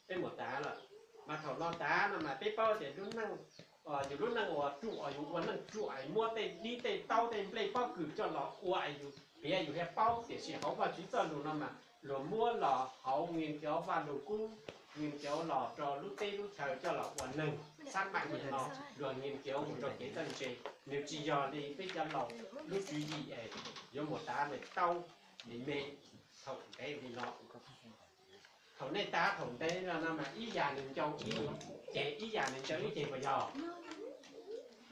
peb mus tav lawm. Mas thaum no tav no mas peb paub tias lub neej, yus lub neej uas ruam, yus ua neej ruam, muab tej dib tej taub tej nplej pob kws coj los ua es yus piav yus thiaj paub, tiam sis hauv Vajtswv txoj lus no mas luag muab los hauv nqi nkiav Vaj Lug Kub, nqi nkiav los rau lub teb lub chaw coj los ua neeg, xab maim li no, luag nqi nkiav mus rau kev txawj ntse. Nws tsis yog li peb cov laus lub tswv yim es yuav mus tav me taub me me thaum ntev li no. Thaum nej tav thaum ntev no mas ib yam nws ncau ib ceg, ib yam nws ncau ib ceg puas yog?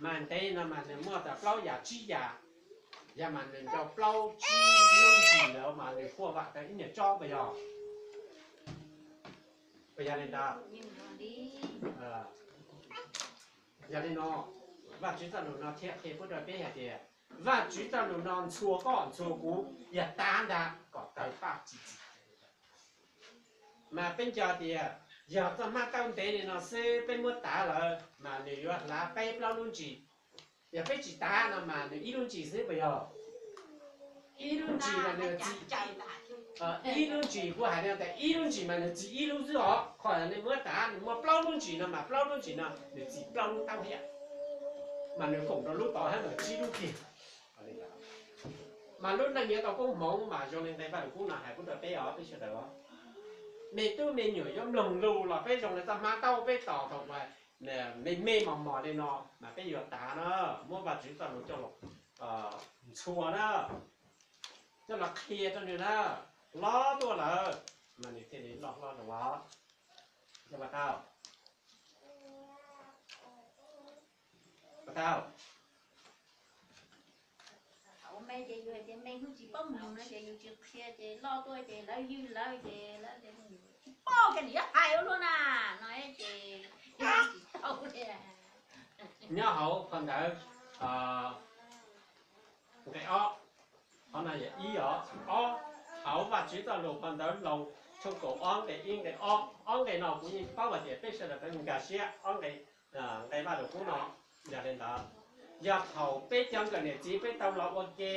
Mas ntev no mas nws muaj txog plaub yam tsib yam, yog mas nws ncau plaub tsib lub ntsis lawm mas nws quaj vam tau ib nyuag tsob puas yog? Puas yog li ntawd? Yog li no, Vajtswv txoj lus no thiaj qhia pub rau peb hais tias Vajtswv txoj lus no ntxhua koj ntxhua kuv yog tav ntag kom tawg paj txi txiv. Mas peb nco tias yog txoj hmab taub ntev li no xwb peb muab tav lawm mas nws yuav hlav peb plaub lub ntsis. Yog peb tsis tav no mas nws ib lub ntsis xwb puas yog? Ib lub ntsis mas nws txi, ib lub ntsis kuv hais tias ib lub ntsis mas nws txi ib lub xwb os. Qhov nej muab tav nws muaj plaub lub ntsis no mas plaub lub ntsis no nws txi plaub lub taub thiab, mas nws koom rau lub tod hab mas tsib lub kiag. Mas lub neej yuav tau koob hmoov mas zoo li nqe Vaj Lug Kub no hais pub rau peb os, peb sawv daws os. Me tub me nyuam yuav mloog lus los peb zoo li txoj hmab taub peb tos thaum me me mos mos li no mas peb yuav tav na, muab Vajtswv txoj lus coj los ntxhua na, coj los qhia rau nws na, hlob tuaj lawm mas nws thiaj li loj hlob zoo os. Yog puas tau? Puas tau? Thaum me ces yus hais tias me hnub tsis paub mloog no ces yus tsis qhia ces loj tuaj ces lawv ywg lawv ces lawv tsis paub kiag nws yuav hais ua luaj na no ces tsis tau li. Nyob hauv phau ntawv nqe ob, qhov no yog ib os, ob, hauv Vajtswv txoj lus phau ntawv Loos tshooj kaum ob nqe ib nqe ob, ob nqe no kuv yeej paub hais tias peb sawv daws peb nkag siab ob nqe, nqe Vaj Lug Kub no. Yog li ntawd, yog thaum peb cov nkawm niam txiv peb tau los ua ke,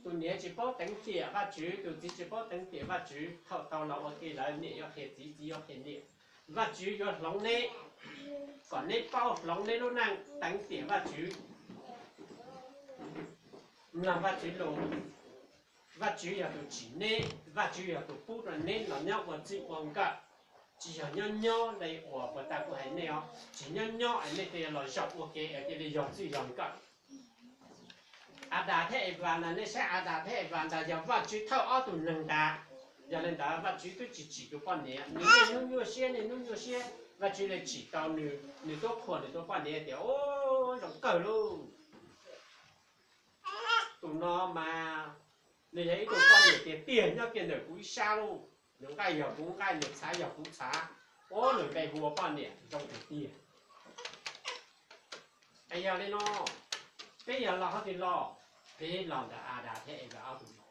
tus niam tsis paub teev tiam Vajtswv, tus txiv tsis paub teev tiam Vajtswv, thaum tau los ua ke lawm niam yuav qhia txiv, txiv yuav qhia niam. Vajtswv yuav hloov neb, kom neb paub hloov neb lub neej teev tiam Vajtswv, mloog Vajtswv lus. Vajtswv yog tus tsim neb, Vajtswv yog tus pub rau neb los nyob ua txij ua nkawm. Tsis yog nyob nyob li uas puag ta kuv hais nej os, tsis nyob nyob es nej thiaj los zaum ua ke es cia li yog txij yog nkawm. Adas thiab Evas ntag, nej saib Adas thiab Evas ntag yog Vajtswv thawj ob tug neeg ntag. Yog li ntawd Vajtswv twb tsis tsim tus poj niam, nws niaj hnub nyuaj siab niaj hnub nyuaj siab, Vajtswv li tsim tau nws, nws tuaj qhuas nws tus poj niam tias, Ub, zoo kawg lauj. Tus no mas nws yog ib tug poj niam tiag tiag nyob kiag ntawm kuv ib sab lauj. Nws nqaij yog kuv nqaij, nws txhav yog kuv txhav. Ub, nws npe hu ua poj niam zoo tiag tiag. Es yog li no, peb yog los qhov twg los? Peb los ntawm Adas thiab Evas ob tug no.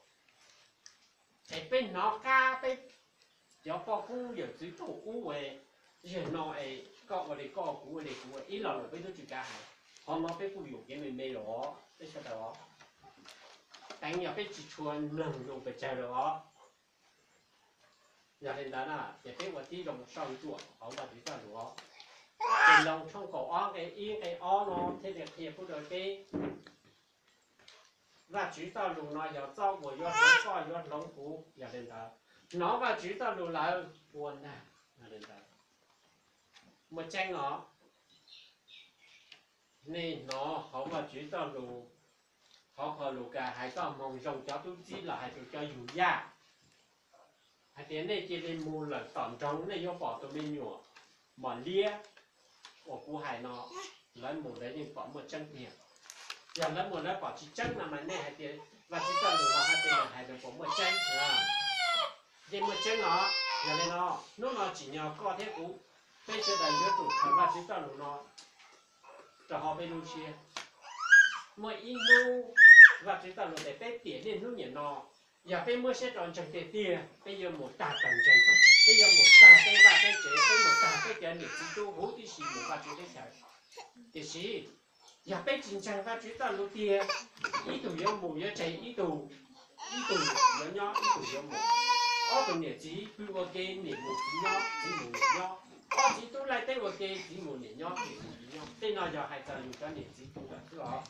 Es peb hnov qab peb cov poj koob yawm txwv thaum ub es, yog no es koj ua li koj, kuv ua li kuv, ib lo lus peb twb tsis kav hais. Qhov no peb kuj yuam kev me me los peb sawv daws os. Teev yog peb tsis tshua mloog lus pes tsawg los os. Yog li ntawd na ces peb ua tib zoo soj ntsuam hauv Vajtswv txoj lus os. Ces Loos tshooj kaum ob nqe ib nqe ob no thiaj li qhia pub rau peb, Vajtswv txoj lus no yog txoj uas yuav hloov koj yuav hloov kuv. Yog li ntawd, hnov Vajtswv txoj lus lawm ua ntag. Yog li ntawd, muaj tseeb os. Nej hnov hauv Vajtswv txoj lus, hauv phau Lukas hais txoj moo zoo cov tub txib los hais rau cov yug yaj hais tias, nej cia li mus lawm tom nroog, nej yuav pom tus me nyuam mos liab uas kuv hais no. Lawv mus lawv yeej pom muaj tseeb tiag. Yog lawv mus lawv pom tsis tseeb no mas nej hais tias Vajtswv txoj lus los hais tias nws hais nws puas muaj tseeb? Yeej muaj tseeb os. Yog li no, hnub no tsim nyog koj thiab kuv, peb sawv daws yuav tsum khaws Vajtswv txoj lus no rau hauv peb lub siab. Muaj ib hnub Vajtswv txoj lus tias peb tiam niaj hnub niam no, yog peb muab siab rau ntseeg tiag tiag, peb yuav mus tag tawm ntseeg, peb yuav mus tag peb vaj peb tsev, peb mus tag peb cov niam txiv tub huv tib si mus Vajtswv teb chaws. Tiam sis yog peb tsis ntseeg Vajtswv txoj lus tiag, ib tug yuav mus yuav tseg ib tug, ib tug yuav nyob ib tug yuav mus, ob tug niam txiv pw ua ke niam mus txiv nyob, txiv mus niam nyob, ob txiv tub laij teb ua ke txiv mus niam nyob, niam mus txiv nyob, tej no yog hais txog yus cov niam txiv pw lawm xwb os.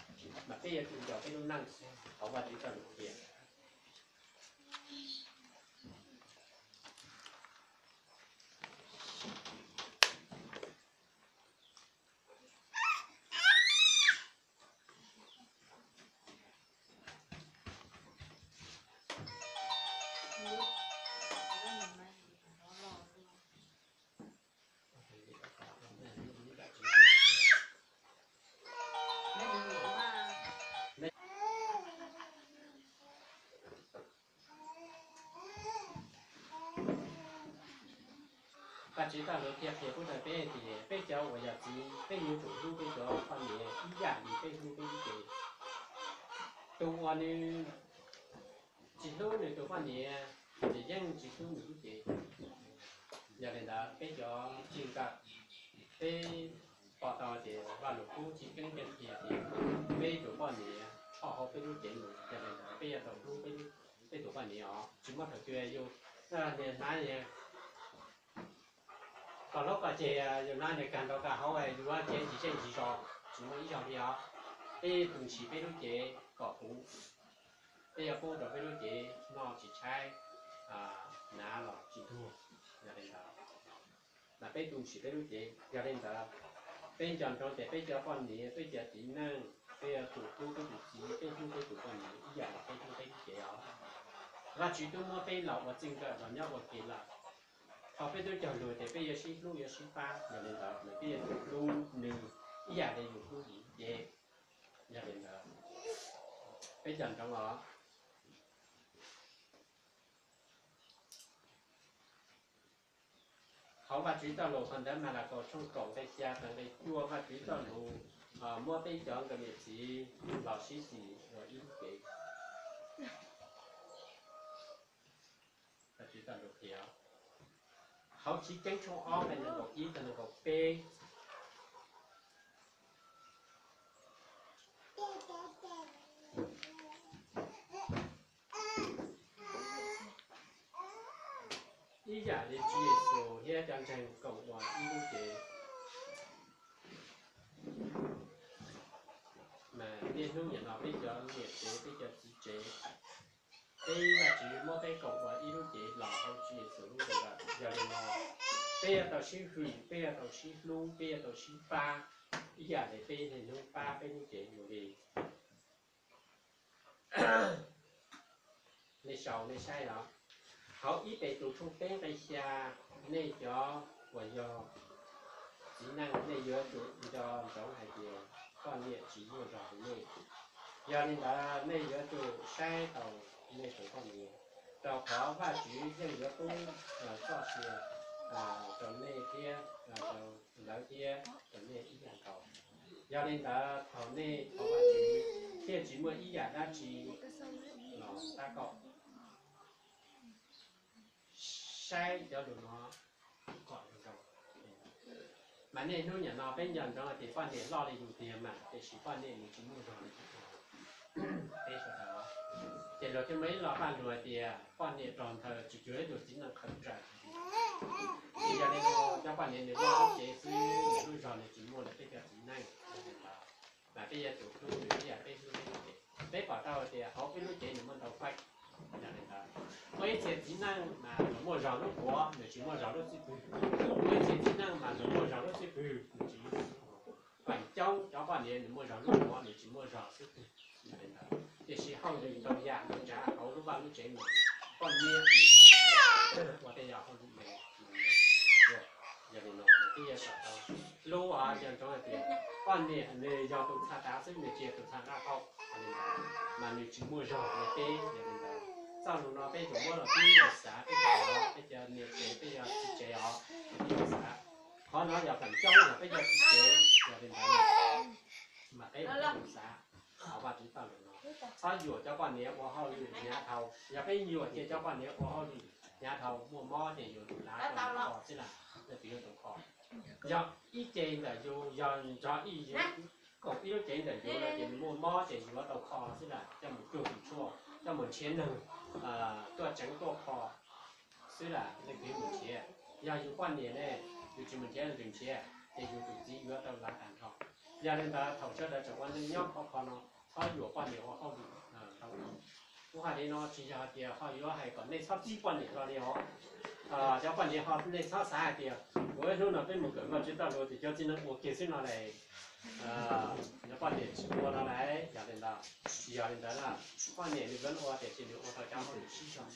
Mas peb yuav tsum nco peb lub neej hauv Vajtswv txoj lus qhia. Vajtswv txoj lus qhia qhia pub rau peb tias peb cov uas yog txiv, peb yuav tsum hlub peb cov poj niam ib yam li peb hlub peb lub cev. Tus uas nws tsis hlub nws tus poj niam, nws yeej tsis hlub nws lub cev. Yog li ntawd peb cov txij nkawm, peb pom tau tias Vaj Lus Kub tsis keeb keej qhia tias peb tus poj niam tshoj hauv peb lub cev mus. Yog li ntawd peb yuav tau hlub peb tus poj niam os, tsis muaj thaum twg yus niag hnav, koj hlub koj ceg, yus hnav niag kag nrau kag hauv, yus cev ntsis zej ntsis zos, tsis muaj ib zaug li os. Peb tu ntshis peb lub cev kom puv, peb yuav pub rau peb lub cev noj tsis tshaib, hnav los tsis tuag. Yog li ntawd, mas peb tu ntshis peb lub cev. Yog li ntawd, peb nco ntsoov tias peb cov poj niam, peb cov txiv neej, peb yuav tsum hlub peb tus txiv, peb hlub peb tus poj niam ib yam li peb hlub peb lub cev os. Vajtswv twb muab peb los ua txij nkawm los nyob ua ke lawm. Thaum peb twb cog lus tias peb yuav sib hlub yuav sib pab, yog li ntawd nws peb yuav tsum hlub nws ib yam li yus hlub yus lub cev. Yog li ntawd, peb nco ntsoov os. Hauv Vajtswv txoj lus qhov ntawd Malakaus tshooj kaum nqe xya txog nqe cuaj, Vajtswv txoj lus muab peb cov nkawm niam txiv los sib xis ua ib lub cev. Vajtswv txoj lus qhia hauv Chiv Keeb tshooj ob nqe nees nkaum ib txog nees nkaum peb. Ib yam li Tswv Yexus thiab cov ntseeg koom ua ib lub cev, mas niaj hnub nim no peb cov niam tsev, peb cov txiv tsev, peb Vajtswv muab peb koom ua ib lub cev los hauv Tswv Yexus lub npe lawm. Yog li no, peb yuav tau sib hwm, peb yuav tau sib hlub, peb yuav tau sib pab ib yam li peb niaj hnub pab peb lub cev dua li. Nej sau nej saib os. Hauv ib Petus tshooj peb nqe xya, nej cov uas yog txiv neej, nej yuav tsum nco ntsoov hais tias poj niam tsis muaj zog li nej. Yog li ntawd nej yuav tsum saib taus nej tus poj niam, rau qhov Vajtswv yeej yuav pub txoj sia rau nej thiab, rau lawv thiab rau nej ib yam nkaus. Yog li ntawd thaum nej thov Vajtswv thiaj tsis muaj ib yam dab tsi los tab kaum. Saib cov lus no kom zoo zoo. Mas niaj hnub nim no peb nco ntsoov hais tias poj niam loj li yus tiag mas tiam sis poj niam nws tsis muaj zog li peb sawv daws. Ces luag thiaj muaj ib lo paj lug hais tias poj niam rog nthaws tsis cuag ib tug txiv neej qhawv rawv. Ces yog li no cov poj niam nws loj lub cev xwb, nws lub zog nws tsis muaj li peb cov txiv neej. Mas peb yuav tsum hlub nws ib yam peb hlub peb lub cev. Peb pom tau hais tias hauv peb lub cev nws muaj ntau feem. Yog li ntawd, muaj ib txhia txiv neej mas luag muaj zog lub quav, nws tsis muaj zog lub xib pwg. Muaj ib txhia txiv neej mas luag muaj zog lub xib pwg, nws tsis muaj zog. Feem coob cov poj niam nws muaj zog lub quav, nws tsis muaj zog xib pwg. Yog li ntawd, tiam sis hauj lwm ntau yam ntau tsav hauv lub vaj lub tsev no, poj niam ua tej yam hauj lwm no. Yog li no peb yuav tsum tau hlub, nco ntsoov hais tias poj niam nws yog tus txha tav xwb, nws tsis yog tus txha nqaj qaum. Yog li ntawd, mas nws tsis muaj zog li peb. Yog li ntawd, txoj lus no peb yuav muab los pib los xav, peb cov, peb cov niam tsev, peb cov txiv tsev os, peb yuav xav. Qhov no yog feem coob yog peb cov txiv tsev. Yog li ntawd, mas peb yuav xav hauv Vajtswv txoj lus no, txhob yuam cov poj niam ua hauj lwm hnyav dhau. Yog peb yuam kiag cov poj niam ua hauj lwm hnyav dhau, muaj mob ces yuav tus lav kho xwb las, yog tus yuav tus kho. Yog ib ce ntawm yus, yog nrog ib, koom ib lub cev ntawm yus no ces nws muaj mob ces yuav tau kho xwb lawm, coj mus cuag tus tshuaj, coj mus nrhiav neeg tuaj tseev tuaj kho xwb lawm, leej twg mus nrhiav. Yog yus poj niam ne, yus tsis mus nrhiav leej twg nrhiav, ces yus tus txiv yuav tau lav tag nrho. Yog li ntawd thaum sawv daws tseem ua neej nyob khov kho no, txhob yuam poj niam ua hauj lwm ntau. Kuv hais li no tsis yog hais tias ho yuav hais kom nej txhob txib poj niam hlo li os. Cov poj niam ho nej txhob xav hais tias ua ib hnub no peb mus kawm Vajtswv txoj lus ces cov txiv neej ua kiag xwb no las. Cov poj niam tsis ua no las. Yog li ntawd, tsis yog li ntawd na, poj niam nws yuav ua tiam sis nws ua tau cov hauj lwm sib zog,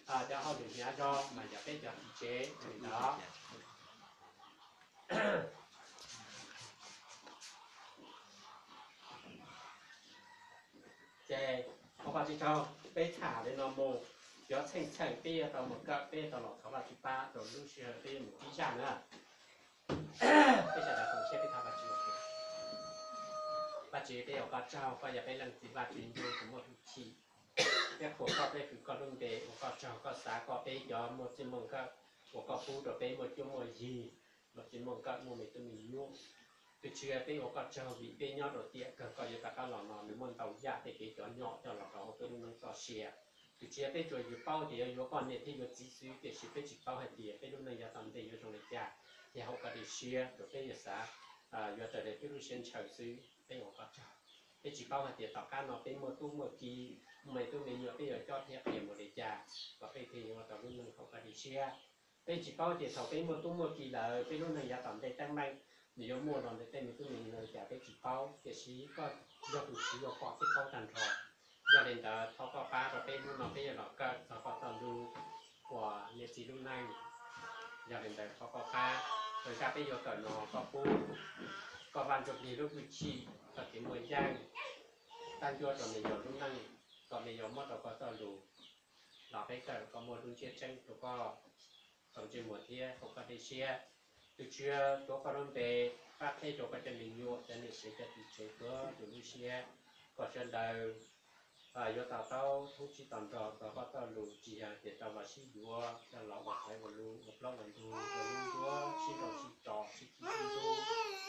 cov hauj lwm hnyav zog mas yog peb cov txiv tsev li ntawd. Ces ua Vajtswv tsaug, peb tham li no mus, cov txheej txheem peb yuav tau mus kawm, peb yuav tau los thov Vajtswv pab rau lub sij hawm peb yuav mus ib zaj na. Peb sawv daws koom siab peb thov Vajtswv. Vajtswv, peb ua koj tsaug, koj yog peb leej txiv Vajtswv ntuj tsis muaj hwj chim. Peb qhuas koj, peb hwm koj lub npe, ua koj tsaug koj xav kom peb cov muaj txij muaj nkawm uas koj pub rau peb muaj cuab muaj yig, muaj txij muaj nkawm, muaj me tub me nyuam. Tus Tswv, peb ua koj tsaug vim peb nyob rau tiam kawg koj yuav rov qab los no, nws muaj ntau yam tej kev cov nyom coj los rau hauv peb lub neej txoj sia. Tus Tswv, peb tsuas yus paub tias yuav yuav poj niam thiab yuav txiv xwb, tiam sis peb tsis paub hais tias peb lub neej yav tom ntej yuav zoo li cas, thiab haum koj lub siab rau peb yuav xav yuav raws li peb lub siab ntshaw xwb. Peb ua koj tsaug. Peb tsis paub hais tias tom qab no peb muaj tub muaj ki, muaj me tub me nyuam peb yuav cob thiab qhia mus li cas kom peb thiaj yuav ua tau lub neej haum koj lub siab. Peb tsis paub tias thaum peb muaj tub muaj ki lawm peb lub neej yav tom ntej teeb meem nws yuav muaj los ntawm tej me tub me nyuam li cas peb tsis paub, tiam sis koj yog tus Tswv uas pom thiab paub tag nrho. Yog li ntawd thov koj pab rau peb hnub no peb yuav los kawm txog koj txoj lus uas niam txiv lub neej. Yog li ntawd thov koj pab rau zaj peb yuav kawm no, koj pub koj Vaj Ntsuj Plig lub hwj chim, koj kev muaj yeej, tab ncuab rau me nyuam lub neej, kom me nyuam muab rau koj txoj lus los peb kawm kom muaj lub ntsiab tseeb rau koj txaus ntsej muag thiab haum koj lub siab. Tus Tswv, tuav koj lub npe, pab qheb rau koj cov me nyuam, cov niam tsev, cov txiv tsev, tuav tus lub siab kom sawv daws yuav to taub thoob tsib to nrog txog koj txoj lus, tsis yog tias tau los sib yuav, tau los ua xaiv ua lus, ua plaub ua ntug, ua lub ncuab sib nrau sib tso sib kib sib ntxub.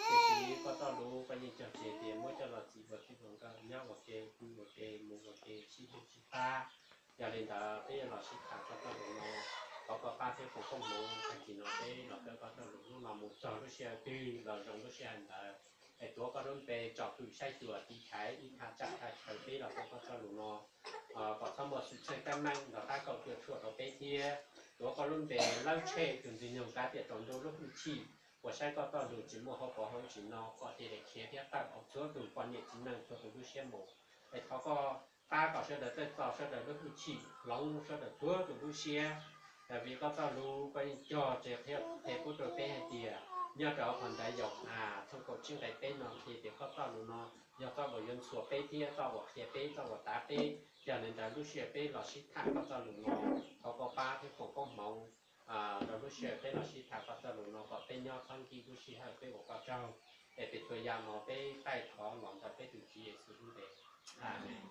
Tiam sis koj txoj lus koj yeej cog tseg tias muab coj los txim ua txij ua nkawm, nyob ua ke, pw ua ke, mus ua ke, sib hlub sib pab. Yog li ntawd peb yuav los sib tham koj txoj lus no, thov koj pab thiab foom koob hmoov tag kis no peb los kawm koj txoj lus hnub no mus txog lub sij hawm twg los zoo lub sij hawm ntawd. Es tuav koj lub npe tsom kwm saib xyuas tiv thaiv ib thaj tsam thaj chaw peb los kawm koj txoj lus no, kom txhob muaj xwm txheej teeb meem nrog qab kaum cuam tshuam rau peb thiab. Tuav koj lub npe lawb tshem tus ntxwg nyoog kav tiam tsaus ntuj lub hwj chim uas saib koj txoj lus tsis muaj hauv paus hauv ntsis no kom thiaj li khiav thiab tawm hauv txhua tus poj niam txiv neej txhua tus lub siab mus. Es thov koj pab kom sawv daws txawj txo sawv daws lub hwj chim, hloov sawv daws txhua tus lub siab. Vim koj txoj lus koj yeej cog tseg qhia pub rau peb hais tias nyob rau hauv phau ntawv Yauhas tshooj kaum tsib nqe peb no qhia tias koj txoj lus no yog txoj lus yuav ntxhua peb thiab txoj uas qhia peb, txoj uas tav peb. Yog li ntawd lub sij hawm peb los sib tham koj txoj lus no, thov koj pab thiab foom koob hmoov rau lub sij hawm peb los sib tham koj txoj lus no kom peb nyob txhob nkim lub sij hawm peb ua koj tsaug. Es peb txhua yam no peb taij thov los ntawm peb tus Tswv Yexus lub npe. Amees.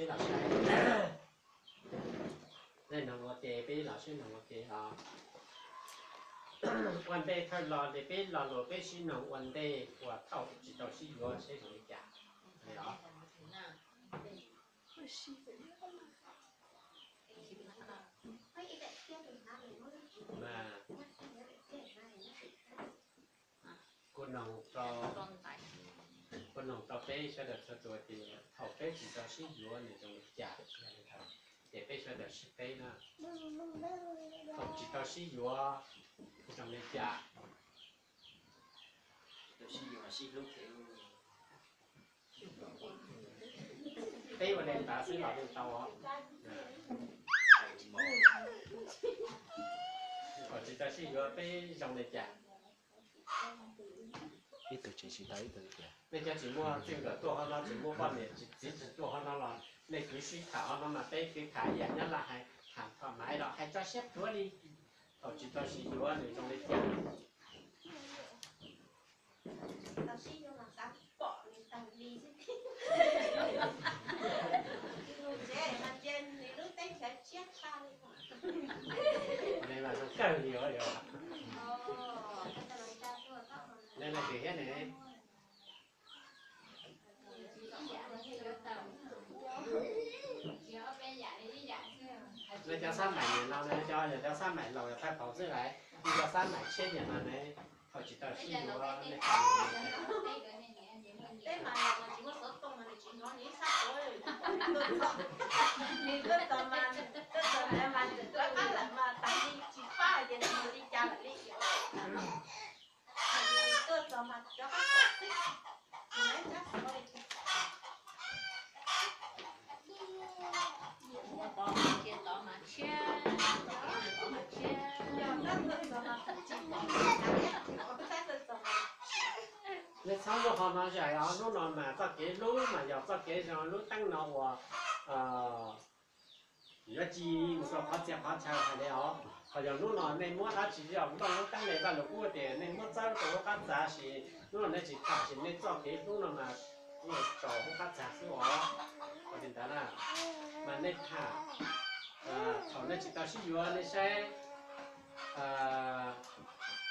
Peb los saib, nej noog ua ke, peb los saib noog ua ke os. Ua ntej thawj los ces peb lo lus peb sib noog ua ntej uas thaum tsis tau sib yuav seb zoo li cas. Kuv noog rau, kuv noog rau peb sawv daws txhua tus tias thaum peb tsis tau sib yuav nws zoo li cas, ces peb sawv daws sib teb na. Thaum tsis tau sib yuav zoo li cas? Peb ua li ntawd xwb los yeej tau os. Thaum tsis tau sib yuav peb zoo li cas? Ib tug tseem tsis tau ib tug tias, nej cov tsis muaj txij nkawm tuaj hauv no, tsis muaj poj niam txiv tsis tuaj hauv no los nej kwv sib tham hauv no mas peb kwv tham ib yam Nyab Laj hais tham thoải mái los hais tso siab plhuav li. Thaum tsis tau sib yuav nws zoo li cas? Zoo kawg li os. Leej twg thiab ne? Lawv cov xab maim niam no, cov yog cov xab maim laus yog thawj hauv xwb lawm, cov xab maim tshiab niam no ne, thaum tsis tau sib yuav nej. Peb mas los mas tsis muaj xov tooj mas nws tsis hnov nws ib sab tuav, nws tuaj txog, nws tuaj txog mas, tuaj txog ntawd mas nws rov qab lawm mas tas li tsis pab hais tias nws mus li cas lawm li. Nws tuaj txog mas rov qab pom xwb. Nej txhob muab qhov no zais os, hnub no mas txoj kev hlub mas yog txoj kev zoo lub teeb no uas yuav ci mus rau qhov txhia qhov chaw hais li os. Ho yog hnub no nej muab dab tsi los nplooj lub teeb ne, Vaj Lug Kub tias nej muab txawb rau lub qab txag, sis hnub no nej tsis tham, sis nej txoj kev hlub no mas tsaus hauv qab txag xwb os. Ua li ntawd na, mas nej tham, thaum nej tsis tau sib yuav nej saib,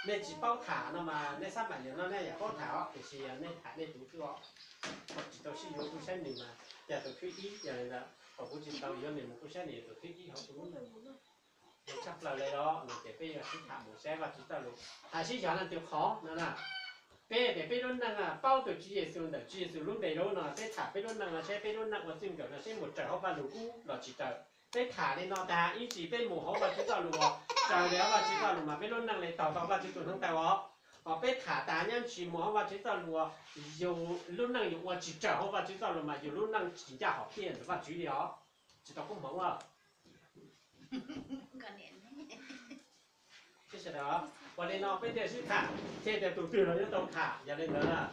nej tsis paub tham no mas nej xab maim niam no nej yam paub tham os, tiam sis yog nej tham nej tus xwb os. Thaum tsis tau sib yuav kuj saib nws mas yog tus thib ib, yog li ntawd thaum kuv tsis tau yuav nws mas kuj saib nws yog tus thib ib hauv kuv lub neej. Tshaj plaws li los no ces peb yuav sib tham mus saib Vajtswv txoj lus hais sib xyaw leej twg qhov no na. Peb tias peb lub neej paub tus Tswv Yexus ntawm Tswv Yexus lub npe lub no, peb tham peb lub neej no saib peb lub neej ua txij nkawm no saib mus raws hauv Vaj Lug Kub los tsis raws. Peb tham li no tag ib ntsis peb mus hauv Vajtswv txoj lus uas raws li hauv Vajtswv txoj lus mas peb lub neej li taug tau Vajtswv tus hnub tau os. Ho peb tham tas nyob ntsis mus hauv Vajtswv txoj lus uas yus lub neej yus ua tsis raws hauv Vajtswv txoj lus mas yus lub neej tsis ncaj hom phiaj ntawm Vajtswv li os. Tsis tau koob hmoov os. Ua li no peb thiaj sib tham thiaj tias tus twg los yuav tau tham. Yog li ntawd,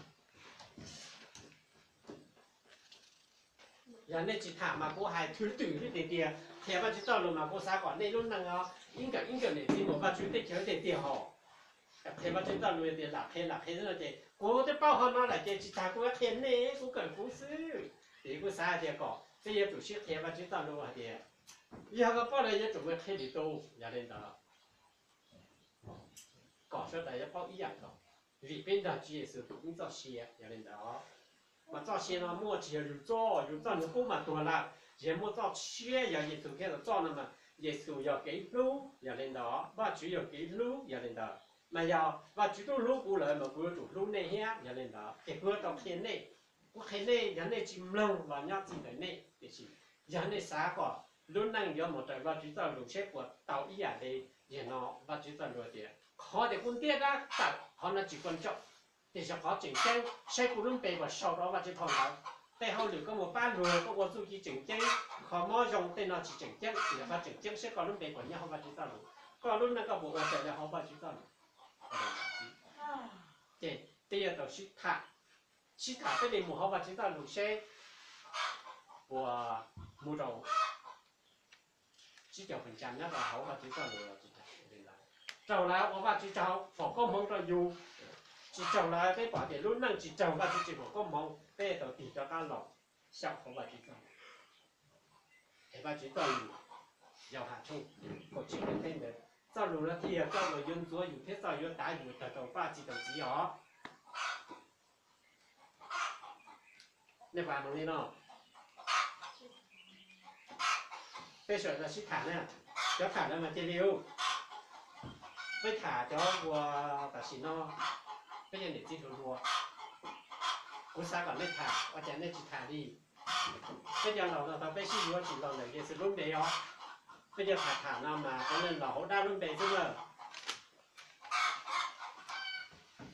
yog nej tsis tham mas kuv hais thwv twm thiab tias tias qhia Vajtswv txoj lus mas kuv xav kom nej lub neej os ib nkawm ib nkawm niam txiv mus Vajtswv teb chaws tiag tiag hos. Qhia Vajtswv txoj lus tias lam qhia lam qhia xwb no ces kuv twb paub qhov no lawm ces tsis tas kuv qhia nej, kuv kawm kuv xwb. Ces kuv xav hais tias kom peb yuav tsum sib qhia Vajtswv txoj lus hais tias yog koj paub lawm yuav tsum mus qhia lwm tus. Yog li ntawd kom sawv daws yuav paub ib yam nkaus, vim peb nrog Tswv Yexus tus ib txoj sia. Yog li ntawd, mas txoj sia no muaj tsis yog yus txoj, yus txoj nws qub mas tuag lawm, tsis yog, muaj txoj siab yog Yexus Khetos txoj no mas Yexus yog kev hlub. Yog li ntawd Vajtswv yog kev hlub. Yog li ntawd, mas yog Vajtswv twb hlub kuv lawm mas kuv yuav tsum hlub nej thiab. Yog li ntawd ces kuv yuav tau qhia nej. Kuv qhia nej yog nej tsis mloog los nyob txij ntawm nej, tiam sis yog nej xav kom lub neej yuav mus raws Vajtswv txoj lus saib puas tau ib yam li yog no. Vajtswv txoj lus tias qhov tias kuv ntiab dab tawm qhov no tsis quan trọng, tiam sis qhov tseem ceeb saib kuv lub npe puas sau rau Vajtswv phau ntawv. Tej hauj lwm koj mus pab luag koj ua txuj ci tseem ceeb, kho mob zoo tej no tsis tseem ceeb, tiam sis qhov tseem ceeb saib koj lub npe puas nyob hauv Vajtswv txoj lus, koj lub neej koj puas ua raws li hauv Vajtswv txoj lus. Ces peb yuav tau sib tham, sib tham peb li mus hauv Vajtswv txoj lus seb puas mus rau tsib caug feem tsam nyob rau hauv Vajtswv txoj lus los tsis raug. Raug lawm ua Vajtswv tsaug foom koob hmoov rau yus, tsis raug lawm peb pom tias lub neej tsis raug Vajtswv tsis foom koob hmoov peb tau tig rov qab los xyaum hauv Vajtswv txoj lus. Es Vajtswv txoj lus, Yauhas tshooj kaum tsib nqe peb ntawd, txoj lus no thiaj yog txoj uas yuav ntxuav yus thiab txoj yuav tav yus tawg rau Vajtswv txoj kev os. Nej pom li no, peb sawv daws sib tham na, cov tham lawm mas cia li ub. Peb tham cov uas tam sim no peb yog niam txiv hluas hluas, kuv xav kom nej tham ua cas nej tsis tham li. Peb cov laus no tau peb sib yuav tsis los ntawm Yexus lub npe os. Peb cov tham tham no mas puav leej los hauv dab lub npe xwb na.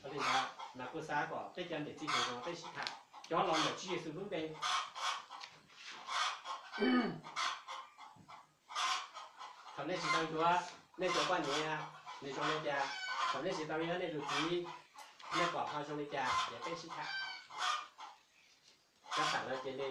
Ua li ntawd mas kuv xav kom peb cov niam txiv hluas no peb sib tham, cov los ntawm Tswv Yexus lub npe. Thaum nej tsis tau yuav nej tus poj niam, nws zoo li cas? Thaum nej tsis tau yuav nej tus txiv, Nej pom ho zoo li cas ces peb sib tham. Rov tham lawm ces li.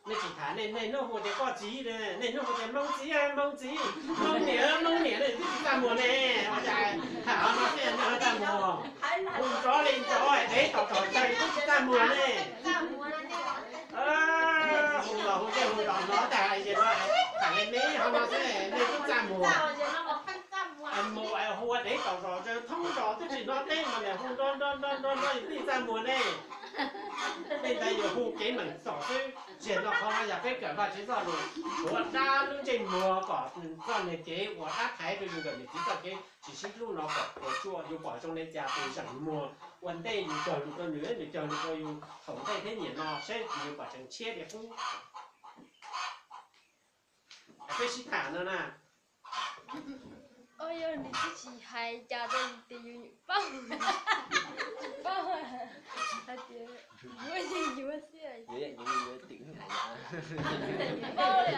Nej tsis tham, nej hnub hu tias koj txiv, nej hnub hu tias Hmoob txiv, Hmoob txiv, Hmoob niam, Hmoob niam, nej twb tsis txaj muag ne. Ua cas tham ho no xwb nej ho txaj muag? Hu nrov li nrov, dev tau rog tsawg twb tsis txaj muag ne. Hu los hu tej hu los no tag ces no tham li me ho no xwb nej twb txaj muag. Mus hu ua dev tau rog tsawg thoob rog twb tsis hnov teb mas niam hu nrov nrov nrov nrov nrov yus twb txaj muag ne. Tej ntawd yus hu kev meem txom xwb. Tiam no qhov no yog peb kawm Vajtswv txoj lus, tshuav dab lub ntsej muag kom txoj niag kev uas dab thaiv rau yus nkawm niam txiv txoj kev tsis sib hlub no kom puas tsuaj. Yus pom zoo li cas tus zeem muag ua ntej yus cog lus rau nws, nws cog lus rau yus thaum ntej thiab niam no saib yus pom tseem tshiab li qub. Peb sib tham no na. Yog nws twb tsis hais cas rau tias yus paub, paub hais tias yuav yeej yuav xwb. Paub li.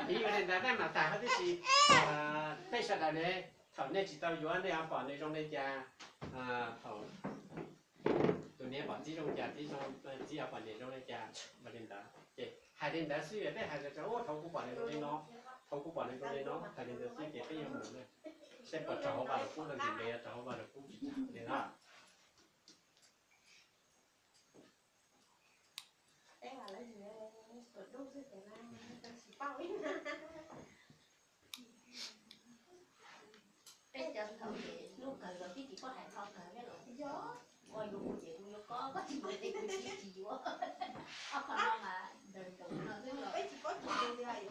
Piv ua li ntawd peb mam tham tib si. Peb sawv daws ne, thaum nej tsis tau yuav nej ho pom nws zoo li cas? Thaum tus niam pom txiv zoo cas, txiv ho pom niam zoo li cas? Ua li ntawd ces hais li ntawd xwb, peb hais tias ua thaum kuv pom nws zoo li no, thaum kuv pom nws zoo li no, hais li ntawd xwb ces peb yuav mus saib puas raug hauv Vaj Lug Kub no, nws npe raug hauv Vaj Lug Kub li no.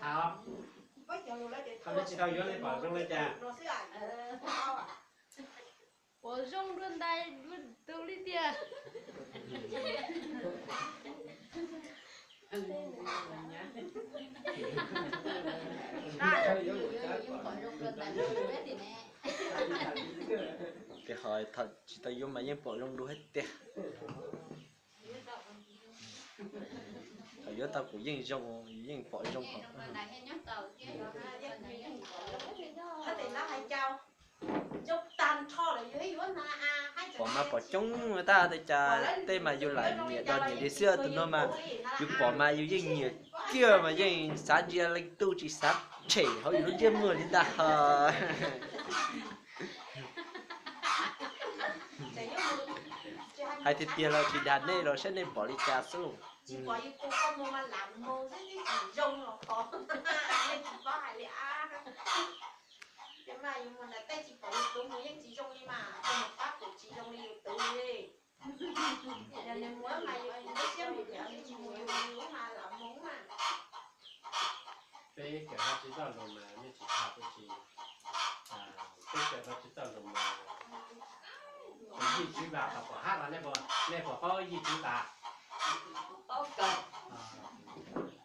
Hab, thaum nej tsis tau yuav nej pom zoo li cas? Pom zoo dua ntais dua tus li tiag. Ces ho thaum tsis tau yuav mas yeej pom zoo dua hab tiag. Thaum yuav tau kuv yeej zoo, yeej pom zoo hos. Pom mas pom coob tag, ua cas tej mas yus lam nyiam dog nyiam li xwb, tus no mas yus pom mas yus yeej nyiam kiag mas yeej xav ntsia leej twg tsis xav tshem hauv yus lub ntsej muag li ntag. Hais tiag tiag los tsis dag nej los saib nej pom li cas xwb. Peb kawm Vajtswv txoj lus mas nej tsis tham peb tsis, peb kawm Vajtswv txoj lus mas yij tswv vam, pom hab los nej puas paub yij tswv vam?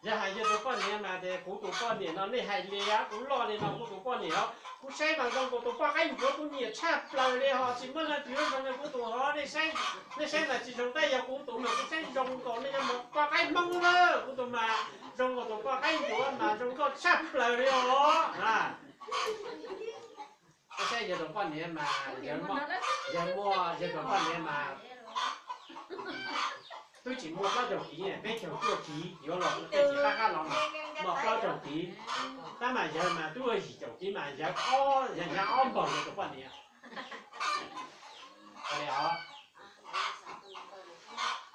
Yog hais yog tus poj niam mas tias kuv tus poj niam no nej hais lias kuv loj li no kuv tus poj niam os, kuv saib mas zoo nkaus tus poj qaib ncuav kuv nyiam tshaj plaws li hos, tsis muaj leej twg zoo li kuv tus hos. Nej saib mas tsis zoo, tab yog kuv tus mas kuv saib zoo nkaus nej cov poj qaib Hmoob na, kuv tus mas zoo nkaus tus poj qaib ncuav mas zoo nkauj tshaj plaws li os. Koj saib yog tus poj niam mas, yog muaj, yog tus poj niam mas twb tsis muaj plaub caug kiv, peb caug cuaj kiv yuav los peb tsis qab qab los mas muaj plaub caug kiv. Tab mas yawg mas twb ua yim caum kiv mas yawg, yawg nyav ob npaug yog tus poj niam.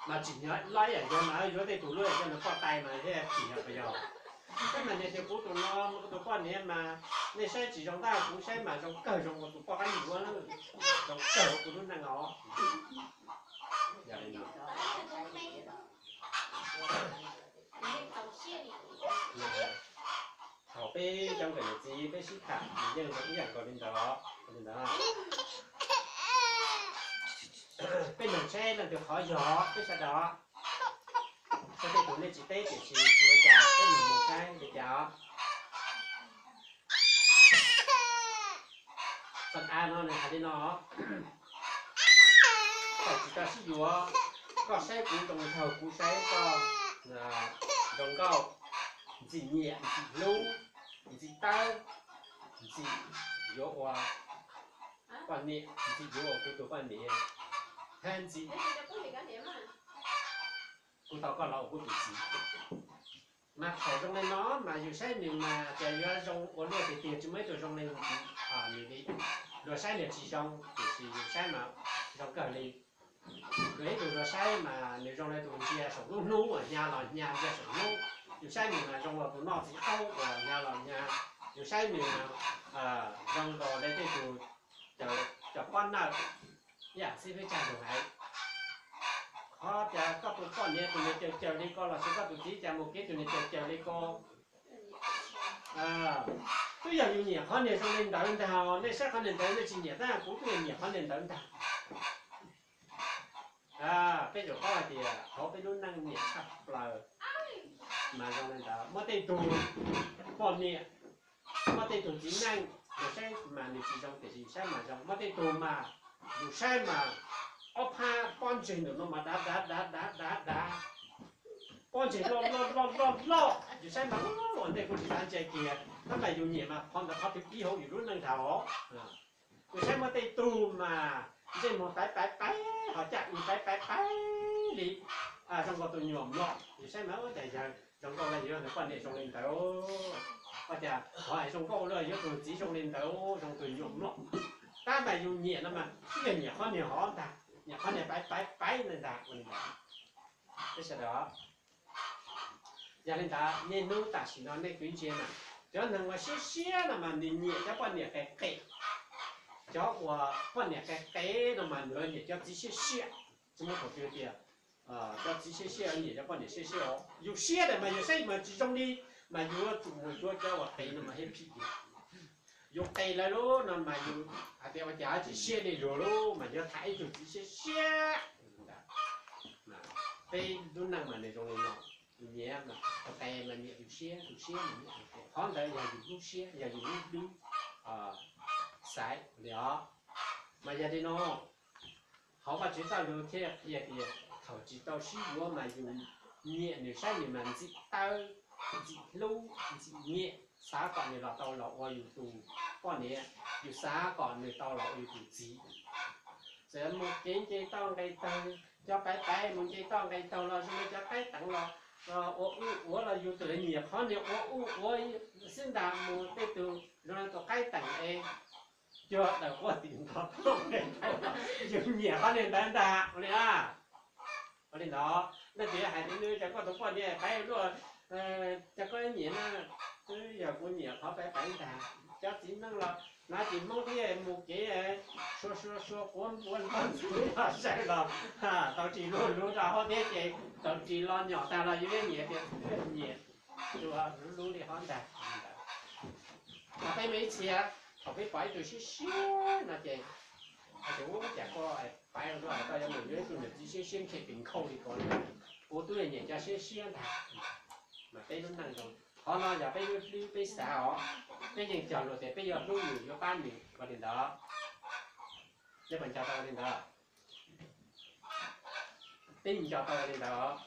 Mas tsim nyog loj ib yam yawg mas yuav tej tus lub coj nws poj tais mas thiaj tsim nyog puas yog? Tab mas niag tias kuv tus no, kuv tus poj niam mas nej saib tsis zoo tab kuv saib mas zoo kawg, zoo ua tus poj qaib ncuav, zoo kawg ua kuv lub neej os. Thaum peb cov nkawm niam txiv peb sib tham nws yeej zoo ib yam nkaus li ntawd os. Li ntawd, peb nug saib leej twg qhov yog peb sawv daws. Saib tej tus nej tsis teb tiam sis tsis ua cas, peb nug mus saib li cas os. Xas a no nws hais li no, thaum tsis tau sib yuav, koj saib kuv zoo nraug, kuv saib koj zoo nkauj, ntxim nyiam ntxim hlub. ntxim tawb, ntxim yuav ua poj niam, ntxim yuav ua kuv tus poj niam, thiab ntxim kuv tau koj los ua kuv tus txiv. Mas thaum zoo li no mas yus saib nws mas cas yuav zoo ua luaj tiag tiag, tsis muaj ib tug zoo li nws li. Luag saib nws tsis zoo, tiam sis yus saib mas zoo kawg li. Luag ib tug luag saib mas nws zoo li tus ntsia saum lub hnub uas hnyav los hnyav ntsia saum hnub. Yus saib nws mas zoo li tus noj txiv qaub uas hnyav los hnyav. Yus saib nws mas zoo nkaus li tej tus cov pob nawj ib yam xib fwb Tsag Nroog hais. Qhov tias koj tus poj niam tus niag caws caws li ko los sis koj tus txiv cas mus kev tus niag caws caws li ko. Twb yog yus nyiam qhov niag zoo li ntawd ntag, nej saib qhov niag ntawd nej tsis nyiam tab kuv twb yog nyiam qhov niag ntawd ntag. Peb zaum paub hais tias hauv peb lub neej nyiam tshaj plaws mas zoo li ntawd. Muaj tej tug poj niam, muaj tej tug txiv neej, yus saib mas nws tsis zoo tiam sis yus saib mas zoo. Muaj tej tug mas yus saib mas ob phab pob ntseg ntawm no mas dav dav dav dav dav dav, pob ntseg loj loj loj loj loj, yus saib mas ua ntej kuj tsis xav ntsia kiag, tab mas yus nyiam mas qhov ntawd qhov twg pib hauv yus lub neej ntag os. Yus saib muaj tej tug mas ntsej muag paiv paiv paiv, ho caj ub paiv paiv paiv li, zoo nkaus tus nyuam mlom. Yus saib mas ua cas yawg zoo nkauj li, yus nws poj niam zoo li ntawd, ua cas ho hais zoo nkauj li, yus tus txiv zoo li ntawd, zoo tus nyuam mlom. Tab mas yus nyiam no mas twb yog nyiam qhov niag hov ntag, nyiam qhov niag paiv paiv paiv ntag ua li ntawd. Peb sawv daws, yog li ntawd niaj hnub tam sim no nej kwv ntse mas cov neeg uas siab siab no mas nws nyiam cov poj niam qes qes. Cov uas poj niam qes qes no mas nws nyiam cov txiv siab siab. Tsis muaj thaum twg tias cov txiv siab siab nyiam cov poj niam siab siab os. Yus siab lawm mas yus saib mas tsis zoo li, mas yus yuav tsum mus cuag cov uas qes no mas thiaj phim yus. Yus qes lawm lub no mas yus hais tias ua cas tsis siab li luag lub, mas yus tham ib tug txiv siab siab. Peb lub neej mas nws zoo li no, nyiam mas tus qes mas nyiam tus siab, tus siab mas nyiam tus qes. Qhov ntawd yog yus lub siab, yog yus lub hlwb xaiv li os. Mas yog li no, hauv Vajtswv txoj lus thiaj qhia tias thaum tsis tau sib yuav mas yus nyiam nws, saib nws mas ntxim tawb, ntxim hlub, ntxim nyiam, xav kom nws los tau los ua yus tus poj niam, yus xav kom nws tau los ua yus tus txiv. Txawm mus kev nce toj nqe taug, cov paiv paiv mus nce toj nqe taug los zoo li cov qaib teev los ua ub ua los yus txawm nyiam qhov niag ua ub ua xwb ntag, mus tej tug zoo li tus qaib teev es cuag daws quaj tim nto toj nqe taug los yus nyiam qhov niag ntawd ntag ua li na. Ua li ntawd, leej twg hais tias nws cas koj tus poj niam paiv luaj, cas koj nyiam na, twb yog kuv nyiam qhov paiv paiv ntag. Cov txiv neej los hnav tsis Hmoob thiab mus kev sua sua sua quav npua npog ntxwv los saw los tau tsis luag lub rau hauv thiab ces tau tsis los nyom tag los yus yeej nyiam tias nyiam tsuas lub lub li hov ntag. Mas peb muaj ib txhia thaum peb pom ib tug siab siab no ces hais tias ub cas koj paiv luaj, koj yuav mus yuav ib tug niam txiv siab siab nkhe pes nkauj li ko, kuv twb nyiam cov siab siab ntag. Mas peb lub neej zoo, qhov no yog peb lub hlwb peb xav os, peb yeej cog lus tias peb yuav hlub nws yuav pab nws ua li ntawd. Nej puas nco tau li ntawd? Peb nco tau li ntawd.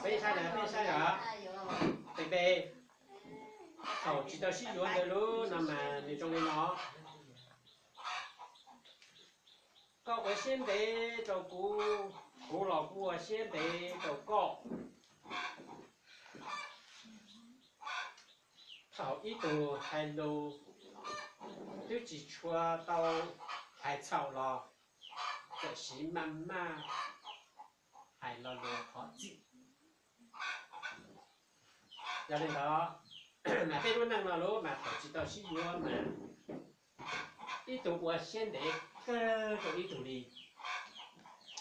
Peb saib, peb saib os. Peb, peb thaum tsis tau sib yuav ntawd lub no mas nws zoo li no. Koj ua siab ntev rau kuv, kuv los kuv ua siab ntev rau koj. Thaum ib tug hais lus twb tsis tshua tau hais txhaum los txawm siv maj maj hais lo lus thov txim. Yog li ntawd, mas peb lub neej no lub mas thaum tsis tau sib yuav mas ib tug ua siab ntev kawg rau ib tug li.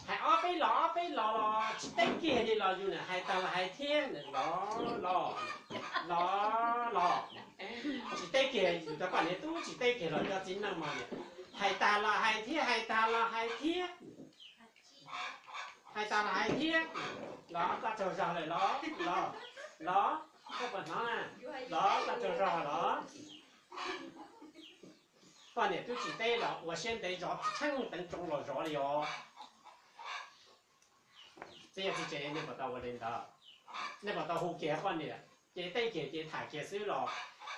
Hais ob peb los ob peb los los tsis teb kiag li los yus niam hais tag los hais thiab, los los los los, tsis teb kiag, yus cov poj niam tub tsis teb kiag los cov txiv neej mas niam hais tag los hais thiab, hais tag los hais thiab, hais tag los hais thiab. Los koj tsaug zog lawm los, los, los, koj puas hnov na? Los koj tsaug zog los. Poj niam twb tsis teb los ua siab ntev zov tsheej teev tsoo los zov li os. Txiv yawg txiv tsev, nej puas tau ua li ntawd? Nej puas tau hu kiag poj niam, ces tej kiag ces tham kiag xwb los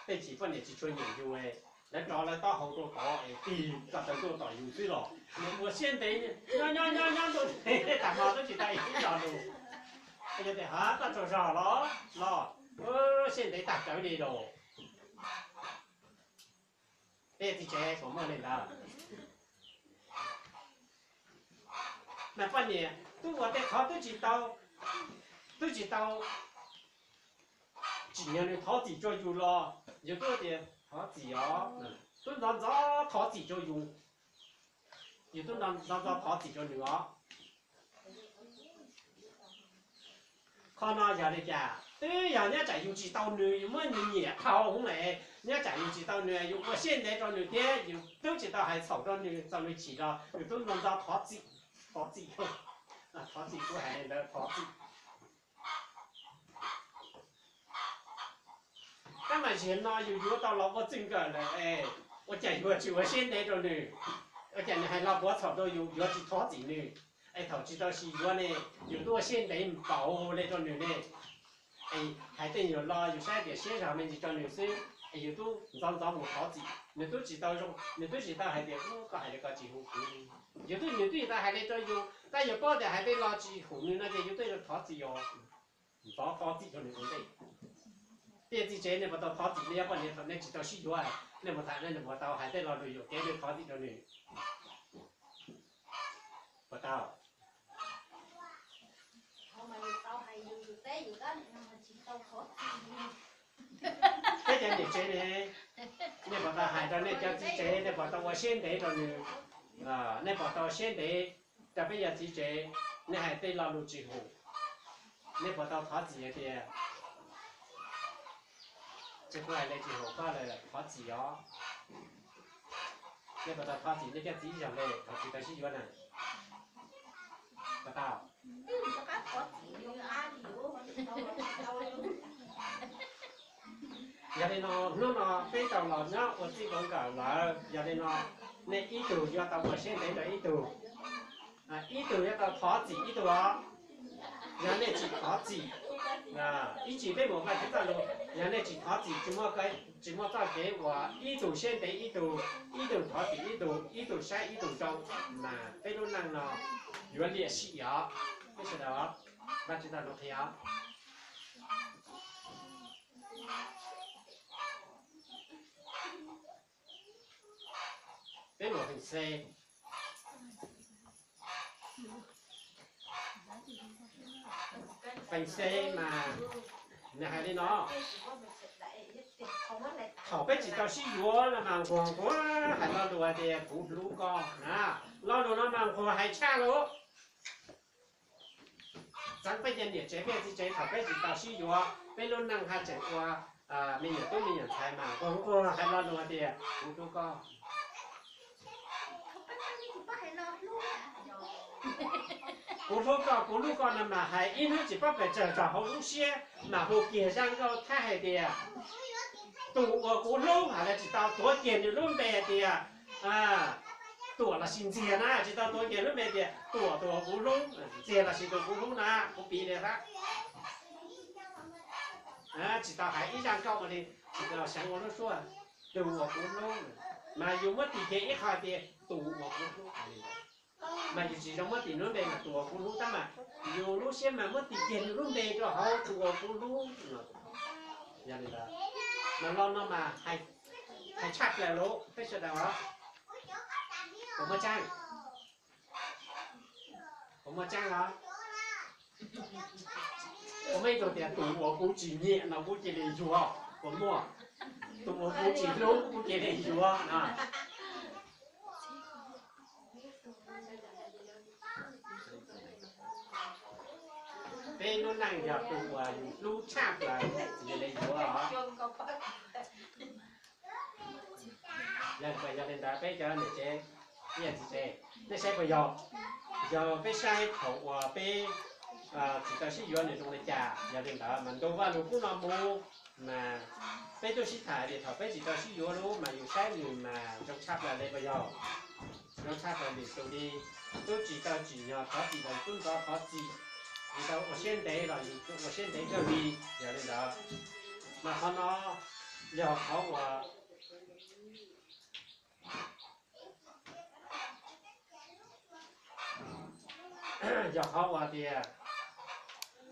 tej chim poj niam tsis tshua nyiam yus, lawv rov lawv taub hau rau tod es tig ko taw tuaj tom yus xwb los nws ua siab ntev nyob nyob nyob nyob ntuj, tham hmo twb tsis tau ib los lus. Yog tias, ha, koj tsaug zog los los, siab ntev tag kawg li los. Peb yawg txiv tsev puas muaj li ntawd? Mas poj niam twb ua tej qhov twb tsis tau, twb tsis tau tsim nyog nws thov txim rau yus los yus twb tias thov txim os, twb ntxov ntxov thov txim rau yus, yus twb ntxov ntxov thov txim rau nws os. Qhov no yog li cas? Twb yog nyob tsam yus tsis tau nws, yus muab nws nyiam dhau hwv lawm, nyob tsam yus tsis tau nws, yus ua siab ntev rau nws thiab yus twb tsis tau hais txhaum rau nws txog nws chim los yus twb ntxov ntxov thov txim, thov txim, thov txim, kuv hais li ntawd, thov txim. Tab mas zaum no yus yuav tau los ua txij nkawm lawm es ua cas yuav tsis ua siab ntev rau nws? Ua cas nws hais lo puav txhaum rau yus yuav tsis thov txim nws? Es thaum tsis tau sib yuav ne, yus twb ua siab ntev npaum li rau nws ne, es hais tej nyuag lo yus saib tias siab zog me ntsis rau nws xwb, es yus twb ntxov ntxov mus thov txim, nws twb tsis tau zoo, nws twb tsis tau hais tias, u, koj hais li ko tsis hum kuv li. Yus twb, nws twb tsis tau hais li rau yus, tab yus paub tias hais tej lo tsis hum nws no ces yus twb thov txim os. Ntxov thov txim rau nws ua ntej. Peb yawg txiv tsev, nej puas tau thov txim nej poj niam thaum nej tsis tau sib yuav? Nej mus tham nej puas tau hais tej lo lus yuam kev nej thov txim rau nws? Puas tau? Peb cov niam tsev ne, nej puas tau hais rau nej cov txiv tsev, nej puas tau ua siab ntev rau nws? Nej puas tau siab ntev rau peb yawg txiv tsev, nej hais tej lo lus tsis hum, nej puas tau thov txim hais tias, tsis, kuv hais li tsis hum koj lawm, thov txim os? Nej puas tau thov txim nej cov txiv ib zaug li thaum tsis tau sib yuav na? Puas tau? Yog li no hnub no peb tau los nyob ua txij ua nkawm lawm, yog li no nej ib tug yuav tau ua siab ntev rau ib tug, ib tug yuav tau thov txim ib tug os. Yog nej tsis thov txim, ib tsis peb mus Vajtswv txoj lus, yog nej tsis thov txim, tsis muaj txoj kev uas ib tug siab ntev ib tug, ib tug thov txim ib tug, ib tug saib ib tug rau, mas peb lub neej no yuav liam sim os. Peb sawv daws, Vajtswv txoj lus qhia os. Peb mus feem xej. Feem xej mas nws hais li no, thaum peb tsis tau sib yuav no mas nquag nquag hais lo lus hais tias kuv hlub koj na. Lo lus no mas nquag hais tshaj lawm. Txeev peb cov niam tsev peb txiv tsev, thaum peb tsis tau sib yuav, peb lub neej haj tseem ua me nyuam tub me nyuam ntxhais mas nquag nquag hais lo lus hais tias kuv hlub koj. Kuv hlub koj, kuv hlub koj no mas hais ib hnub tsis paub pes tsawg txog hauv lub siab mas hu kiag zaj nkauj Thaib hais tias, tus uas kuv hlub, hais tias tsis tau tuav kiag nws lub npe tias Tuam lossis Ntxiag na, tsis tau tuav kiag lub npe tias Tuam tus uas kuv hlub, Ntxiag lossis tus kuv hlub na, kuv piv li hab. Tsis tau hais ib zaj nkauj li, tsis tau seev ua lub suab, tus uas kuv hlub, mas yus muab tis kiag ib qho tias tus uas kuv hlub. Mas yus tsis zoo muab tis lub npe mas tus uas kuv hlub, tab mas yus lub siab mas muab tis kiag nws lub npe rau hauv tus uas kuv hlub. Yog li ntawd, mas lo no mas hais tshaj plaws lawm peb sawv daws os. Puas muaj tseeb? Puas muaj tseeb os? Puas muaj ib tug tias tus uas kuv tsis nyiam no kuv cia li yuav? Puas muaj? Tus uas kuv tsis hlub kuv cia li yuav no? Peb lub neej yog tus uas yus hlub tshaj plaws yus li yuav os. Yog li ntawd peb cov niam tsev, ib yam txiv tsev, nej saib puas yog? Yog peb saib thaum uas peb tsis tau sib yuav nws zoo li cas, yog li ntawd mas ntu Vajluskub no mus mas Peb tub sib tham tias thaum peb tsis tau sib yuav lub mas yus saib nws mas zoo tshaj plaws li puas yog? Zoo tshaj plaws lwm tus li, tub tsis tau tsim nyog thov txim los tub ntxov thov txim, yus tau ua siab ntev los yus ua siab ntev kawg li. Yog li ntawd, mas qhov no yog qhov uas yog qhov uas tias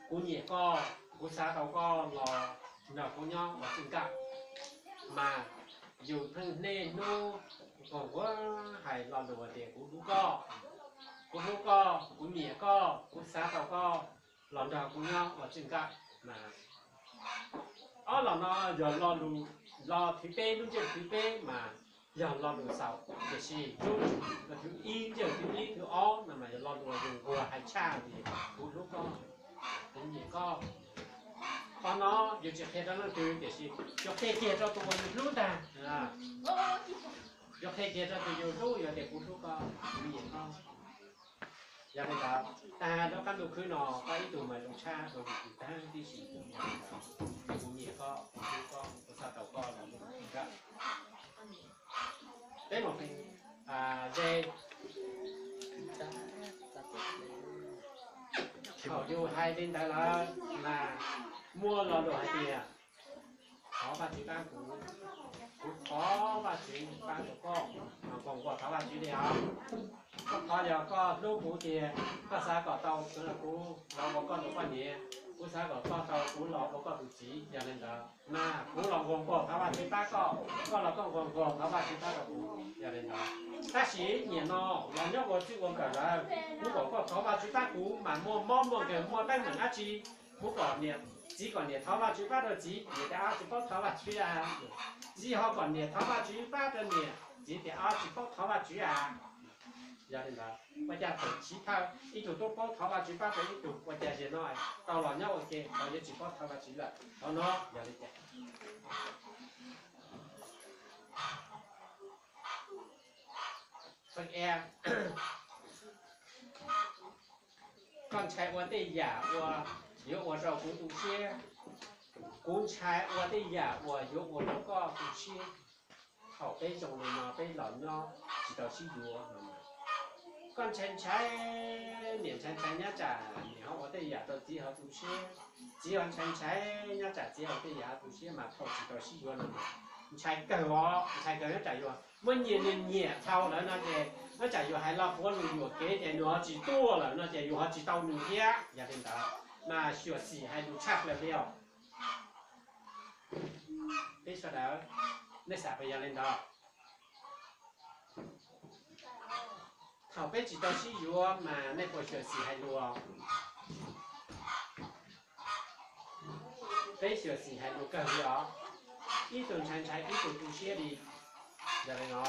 kuv nyiam koj, kuv xav tau koj los nrog kuv nyob ua txij nkawm, mas yus pheej niaj hnub nquag nquag hais lo lus tias kuv hlub koj, kuv hlub koj, kuv nyiam koj, kuv xav tau koj los nrog kuv nyob ua txij nkawm. Mas ob lo no yog lo lus, lo thib peb, lub ntsiab thib peb mas yog lo lus xaus, tiam sis lub, thib ib, ntsiab thib ib, thib ob no mas yog lo lus uas yus nquag hais tshaj tias kuv hlub koj, kuv nyiam koj. Qhov no yus tsis qhia rau leej twg, tiam sis yus qhia kiag rau tus uas yus hlub ntag. Yus qhia kiag rau tus yus hlub, yog tias kuv hlub koj, kuv nyiam koj. Yog li ntawd, tag nrho qab ntuj khwb no koj ib tug mas zoo tshaj tau yus tus tag tib si. Kuv nyiam koj, kuv hlub koj, kuv xav tau koj los nrog kuv nyob. Peb mus, ze, thaum yus hais li ntawd lawm mas muaj lo lus hais tias thov Vajtswv pab kuv, kuv thov Vajtswv pab tau koj, nquag nquag thov Vajtswv li os. Koj thov yog koj hlub kuv tiag, koj xav kom tau kuv, los ua koj tus poj niam, kuv xav kom koj tau kuv los ua koj tus txiv. Yog li ntawd mas kuv los nquag nquag thov Vajtswv pab koj, koj los koj nquag nquag thov Vajtswv pab rau kuv. Yog li ntawd, tab sis nim no los nyob ua txij ua nkawm lawm, kuv kom koj thov Vajtswv pab kuv mas muaj mob muaj nkeeg muaj teeb meem dab tsi, kuv kom niam, txiv kom niam thov Vajtswv pab rau txiv, niam tias tsis paub thov Vajtswv a. Txiv ho kom niam thov Vajtswv pab rau niam, txiv tias tsis paub thov Vajtswv a. Yog li ntawd, ua cas thaum chiv thawj ib tug tub paub thov Vajtswv pab rau ib tug, ua cas zaum no tau los nyob ua ke ho yuav tsis paub thov Vajtswv lawm? Qhov no yog li cas? Koj ntshai ua tej yam uas yuav ua rau kuv tu siab, kuv ntshai ua tej yam uas yuav ua rau koj tu siab. Thaum peb zoo li no peb los nyob tsis tau sib yuav no, koj ntshai ntshai, niam ntshai ntshai nyob tsam niam ho ua tej yam rau txiv ho tu siab, txiv ho ntshai ntshai nyob tsam txiv ho ua tej yam tu siab, mas thaum tsis tau sib yuav no ntshai kawg os, ntshai kawg nyob tsam yus muab nyiam nyiam nyiam dhau lawm no ces nyob tsam yus hais lo puav lus yuam kev ces nws ho tsis tuaj lawm no ces yus ho tsis tau nws thiab. Yog li ntawd mas xyuam xim hais lus tshaj plaws li os. Peb sawv daws, nej xav puas yog li ntawd? Thaum peb tsis tau sib yuav mas nej puas xyuam xim hais lus? Peb xyuam xim hais lus kawg li os. Ib tug ntshai ntshai ib tug tu siab li. Yog li no,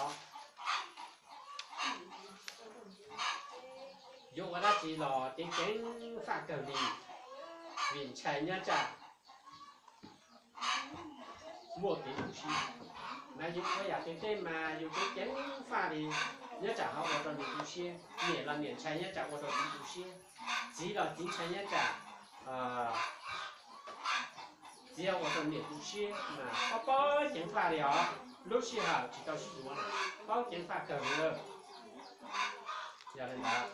yuav ua dab tsi los ceev ceev faj kawg li, vim ntshai nyob tsam muaj kev tu siab. Mas yus ua yam twg tej mas yus ceev ceev faj li, nyob tsam ho ua rau nws tu siab. Niam los niam ntshai nyob tsam ua rau txiv tu siab, txiv los txiv ntshai nyob tsam txiv ua rau niam tu siab, mas paub paub ceev faj li os. Lub sij hawm tsis tau sib yuav no paub ceev faj kawg li. Yog li ntawd,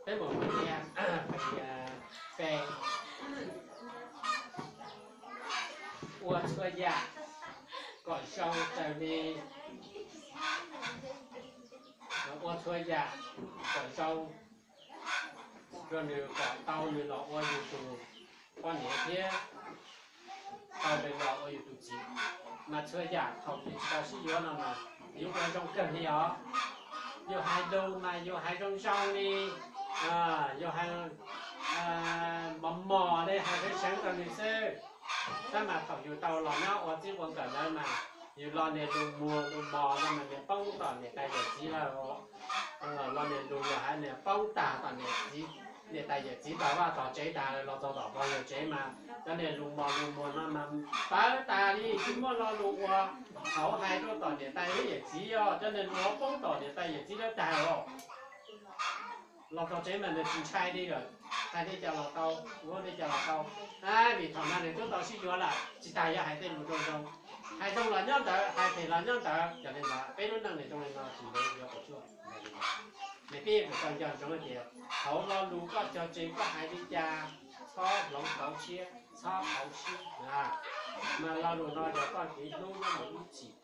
peb mus qhia, qhia, ua txhua yam kom zoo raws li, ua txhua yam kom zoo rau nws, kom tau nws los ua yus tus poj niam thiab tau nws los ua yus tus txiv. Mas txhua yam thaum yus tsis tau sib yuav no mas yus ua zoo kawg li os. Yus hais lus mas yus hais zoo zoo li, yus hais mos mos li, hais seev seev rau nws xwb. Tab mas thaum yus tau los nyob ua txij ua nkawm lawm mas yus los niam lus muag lus mos no mas niam poob tom niam tais yawm txiv lawm. Los niam lus yog hais niam poob tag tom niam tais yawm txiv tog vaj tog tsev tag los txog tom pog yawg tsev mas cov niam lus mos lus muag no mas pawv tas li, tsis muaj lo lus uas txaus hais rau tom niam tais thiab yawm txiv os. Cov niam lus poob tom niam tais yawm txiv lawm tag os. Los txog tsev mas nws tsis ntshai li lawm, hais li cas los tau, ua li cas los tau. Vim thaum no nws twb tau sib yuav lawm, tsis tas yog hais tej lus zoo zoo. Hais zoo los nyob ntawd, hais phem los nyob ntawd, yog li ntawd peb lub neej nws zoo li no tsis ntev yuav puas tsuaj. Nws pib kuj tau nco ntsoov tias thaum lo lus koj cog tseg koj hais li cas, txhob hloov pauv siab, txhob pauv siab. Mas lo lus no yog txoj kev hlub nyob mus ib txhis.